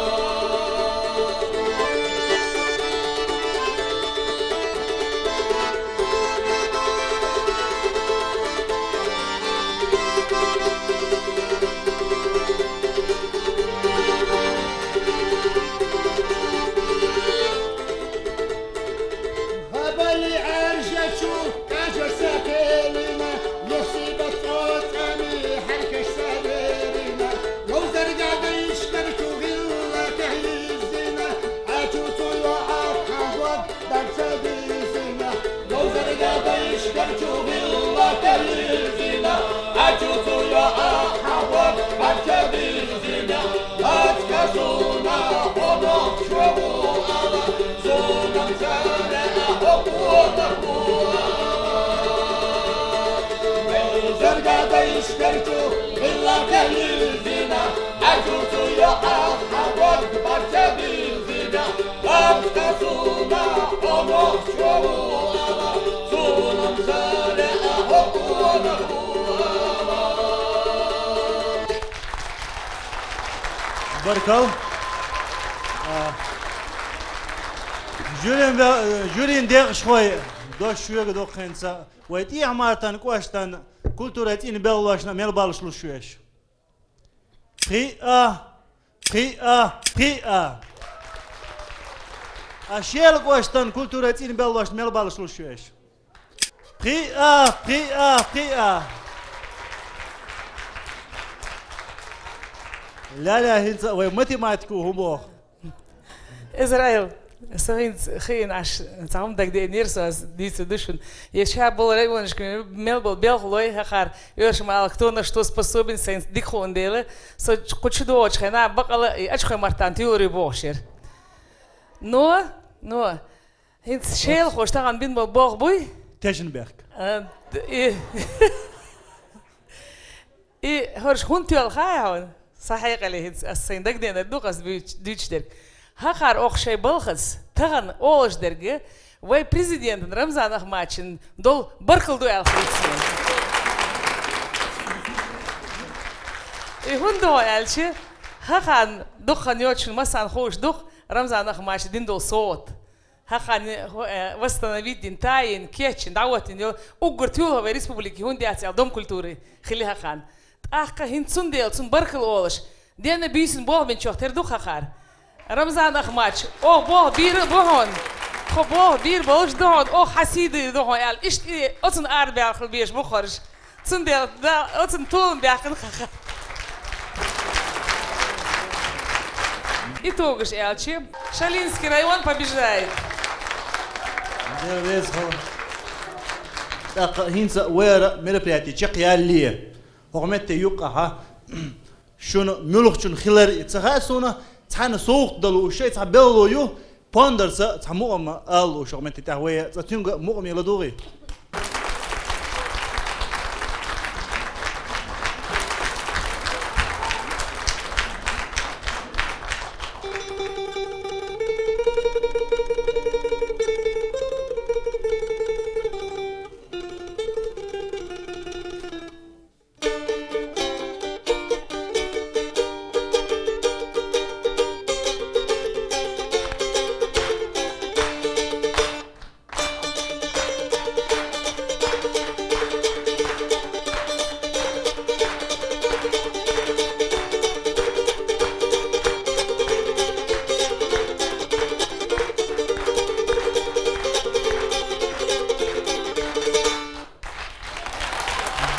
Габали Ӏаьржачу кӀажа са кхелина, носиба цӀоцӀами хьаркаш са верина, ловзарга дайшкарчу гӀиллакхехь йиззина, Ӏачу цу йоӀах хьан гӀод бар ца бийзина, ловзарга дайшкарчу гӀиллакхехь йиззина, Ӏачу цу йоӀах хьан гӀод бар ца бийзина. Ласка суна хӀо нохчо ву ала, суна цаьрга хӀо къонах ву ала. Ловзарга дайшкарчу гӀиллакхехь йиззина, Ӏачу цу йоӀах хьан гӀод бар ца бийзина. Ласка суна хӀо нохчо ву ала, суна цаьрга хӀо къонах ву ала. Баркалла. А, жюрин ве-, жюрин декъашхой, дош шуьга ду-кх хӀинца. Вай ТӀехьа-Мартан кӀоштан культуран цӀийна белхалошна мел баллаш луш ю аша? Пхиъ а, пхиъ а, пхиъ а. А Шелан кӀоштан культуран цӀийна белхалошна мел баллаш луш ю аша? Пхиъ а, пхиъ а, пхиъ а. Лаьлла, хӀинца а вай математико хӀун боху? Израил, со хӀинца хиъна Ӏаш цхьа хӀума дагадеанера, со ас дийца ду шуна. Я ша болу районашка мел болу белхалой хьахара, оьрша ма аллара, кто на что способен, сайна дика хууна дела, со кху чу догӀучу хенахь бакъала и Ачхой-Мартан туьлур ю бохуш яра. Но, но, хӀинца шелахоша тахана бина болу болх буй? Тешнабехк. А, д-, и. И хӀорш хӀунда тоьлхай хьона? Са хьекъале хӀинца ас сайн дагаденар ду-кх ас буьйч-, дуьйцуш дерг. ХӀокхар оха шоай балхаца тахан олуш дерг, вай президентан Рамзан Ахматовичан долу баркалла ду аьлла хилла суна. И хӀунда ду хьо аьлча, хӀокхарна дукха хан йоцуш массарна хууш ду-кх Рамзан Ахматовича дина долу совгӀат. ХӀокхарна, э, восстановить дина, тайина, кечйина, дӀахӀоттийна йолу уггар тоьлла вай республике хӀунда яц аьлла, Дом культуры хилла хӀокхарна. ТӀаккха хӀинца цундела цунна баркалла олуш, денна буьйсанна болх бинчух тера ду-кх хӀокхар. Рамзан Ахматович, оха болх бийр а бу хьуна, тхо болх бийр болуш ду хьуна, оха хьан сий дийр ду хьуна аьлла, иштта и оцунна арабаьлла хила безаш бу хӀорш. Цундела да, оцунна толам баьккхина хӀокхар. Итогаш аьлча, Шалинский район побеждает. Дела реза хуьлда. ТӀаккха хӀинца вай ара мероприяти чекхъяллале, хӀокху метте юккъехь шуна муьлххачун хилар а ца хаьа суна, цхьаьна совгӀат дала лууш шайн цхьа белхало ю, пондарца цхьа мукъам ала лууш хӀокху метте тӀехь вай, цкъа цуьнга мукъаме ладугӀий.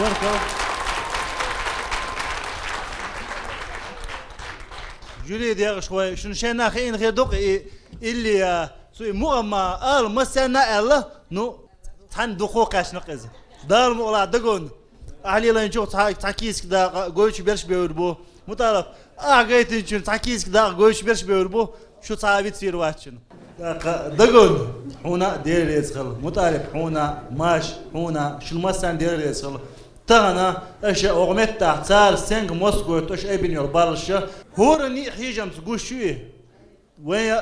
Баркалла. Жюри дегӀаш вай, шуна шайна хиъна хир ду-кх и, илли, а, цу и мукъам ала массарна а аьлла, ну, цхьаьна дукха кхаьчна-кх иза. Дала мукъ лахь дагон. Ахь лелийначух цхьа, цхьа кийсак дакъа гойтуш берш бевр бу. МутӀалап, ахь гайтинчун цхьа кийсак дакъа гойтуш берш бевр бу. Шу цхьа а вицвийр вац шуна. ТӀаккха дагон, хьуна а Дела реза хуьлда. МутӀалип, хьуна а, Маша, хьуна а, шуна массарна Дела реза хуьлда. Тахана аша оха меттахь цара стенга мосгойту аша айбина йолу баллаш. ХӀора ниъ хьежамца гуш ю и. Вайн,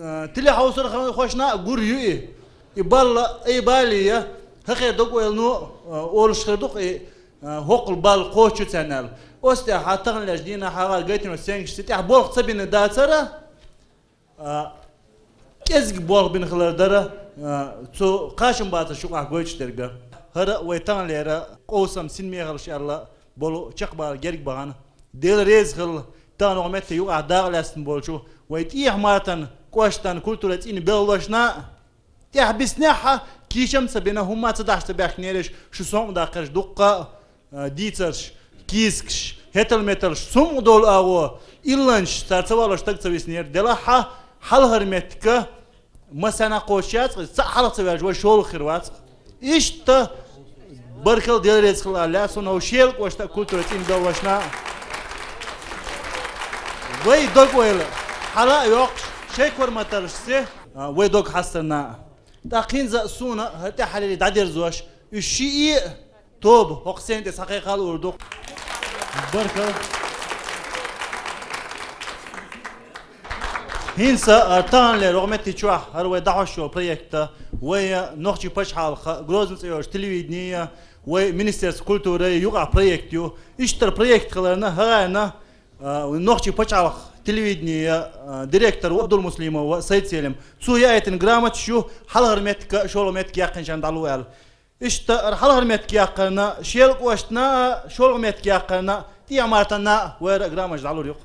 а, телехьовсархошна а гур ю и. И балла, ай балия, хӀокхе догойла ну, а, олуш хир ду-кх и, а, хӀокхул балла кхочу царна аьлла. Оцу тӀехь таханлерчу дийнахь хьагӀар гайтина стенгаш ца тӀехь болх ца бина дацара, а, кӀезиг болх бина хилар дара, а, цу кхачам бацарш юкъахь гойтуш дерг. ХӀара вай таханлера къовсам синмехаллаш аьлла болу чекхбала герга бахана. Дела реза хилла, тахана оха метте юкъахь дакъа лаьцна болчу вай ТӀехьа-Мартан кӀоштан культуран цӀийнан белхалошна а, тӀехь биснехь а, кийчам ца бина, хӀумма ца дахьаш ца баьхкинера шу сомъа даккхарш дуккха а, а, дийцарш, кийсакаш, хӀетал-металш, сомъа долу агӀо, илланчаш, цара ца валош стаг ца виснера, делахь а, хьалхара меттиг массарна а кхочуш яц-кх иза, цхьаъ хьалха ца ваьлча вай шолгӀа хир вац-кх. Иштта баркалла, Дела реза хилла аьлла лаьа суна хӀокху Шелан кӀоштан культуран цӀийнан белхалошна а. Вай догойла хьала а йоккхуш, шайн корматаллашца, а, вай дог хьастарна а. ТӀаккха хӀинца а суна хӀара тӀаьххьарий дӀадерзош, уьш шиъ а тоба хӀокху сцена тӀе схьакхайкхал а луур ду-кх. Баркалла. ХӀинца а таханлера оха метте чохь хӀара вай дӀахьош йолу проект, вай, а, нохчийн пачхьалкхан, Грозный цӀе йолчу телевиденин, вай Министерство культуры юкъахь проект ю. Иштта проект хиларна, хӀара гӀайна, а, нохчийн пачхьалкхан телевиденин, а, директор ву Абдулмуслимов Сайд-Селим. Цо яийтина грамоташ ю хьалхара меттиг а, шолгӀа меттиг яьккхинчарна дӀало аьлла. Иштта хӀара хьалхара меттиг яьккхарна Шелан кӀоштана а, шолгӀа меттиг яьккхарна ТӀехьа-Мартанна а вай грамоташ дӀалур ю-кх.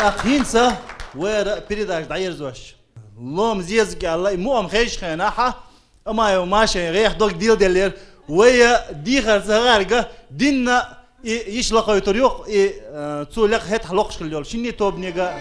ТӀаккха хӀинца вай передача дӀаерзош. Лом зезаг аьлла, и мукъам хезачу хенахь, Амаева Машин гӀех дог дийла деллера, вай дехарца хӀара гӀерга динна и йиш лакхойтур ю-кх, и, э, цу лекха хӀетахь локхуш хилла йолу шинне тобанега.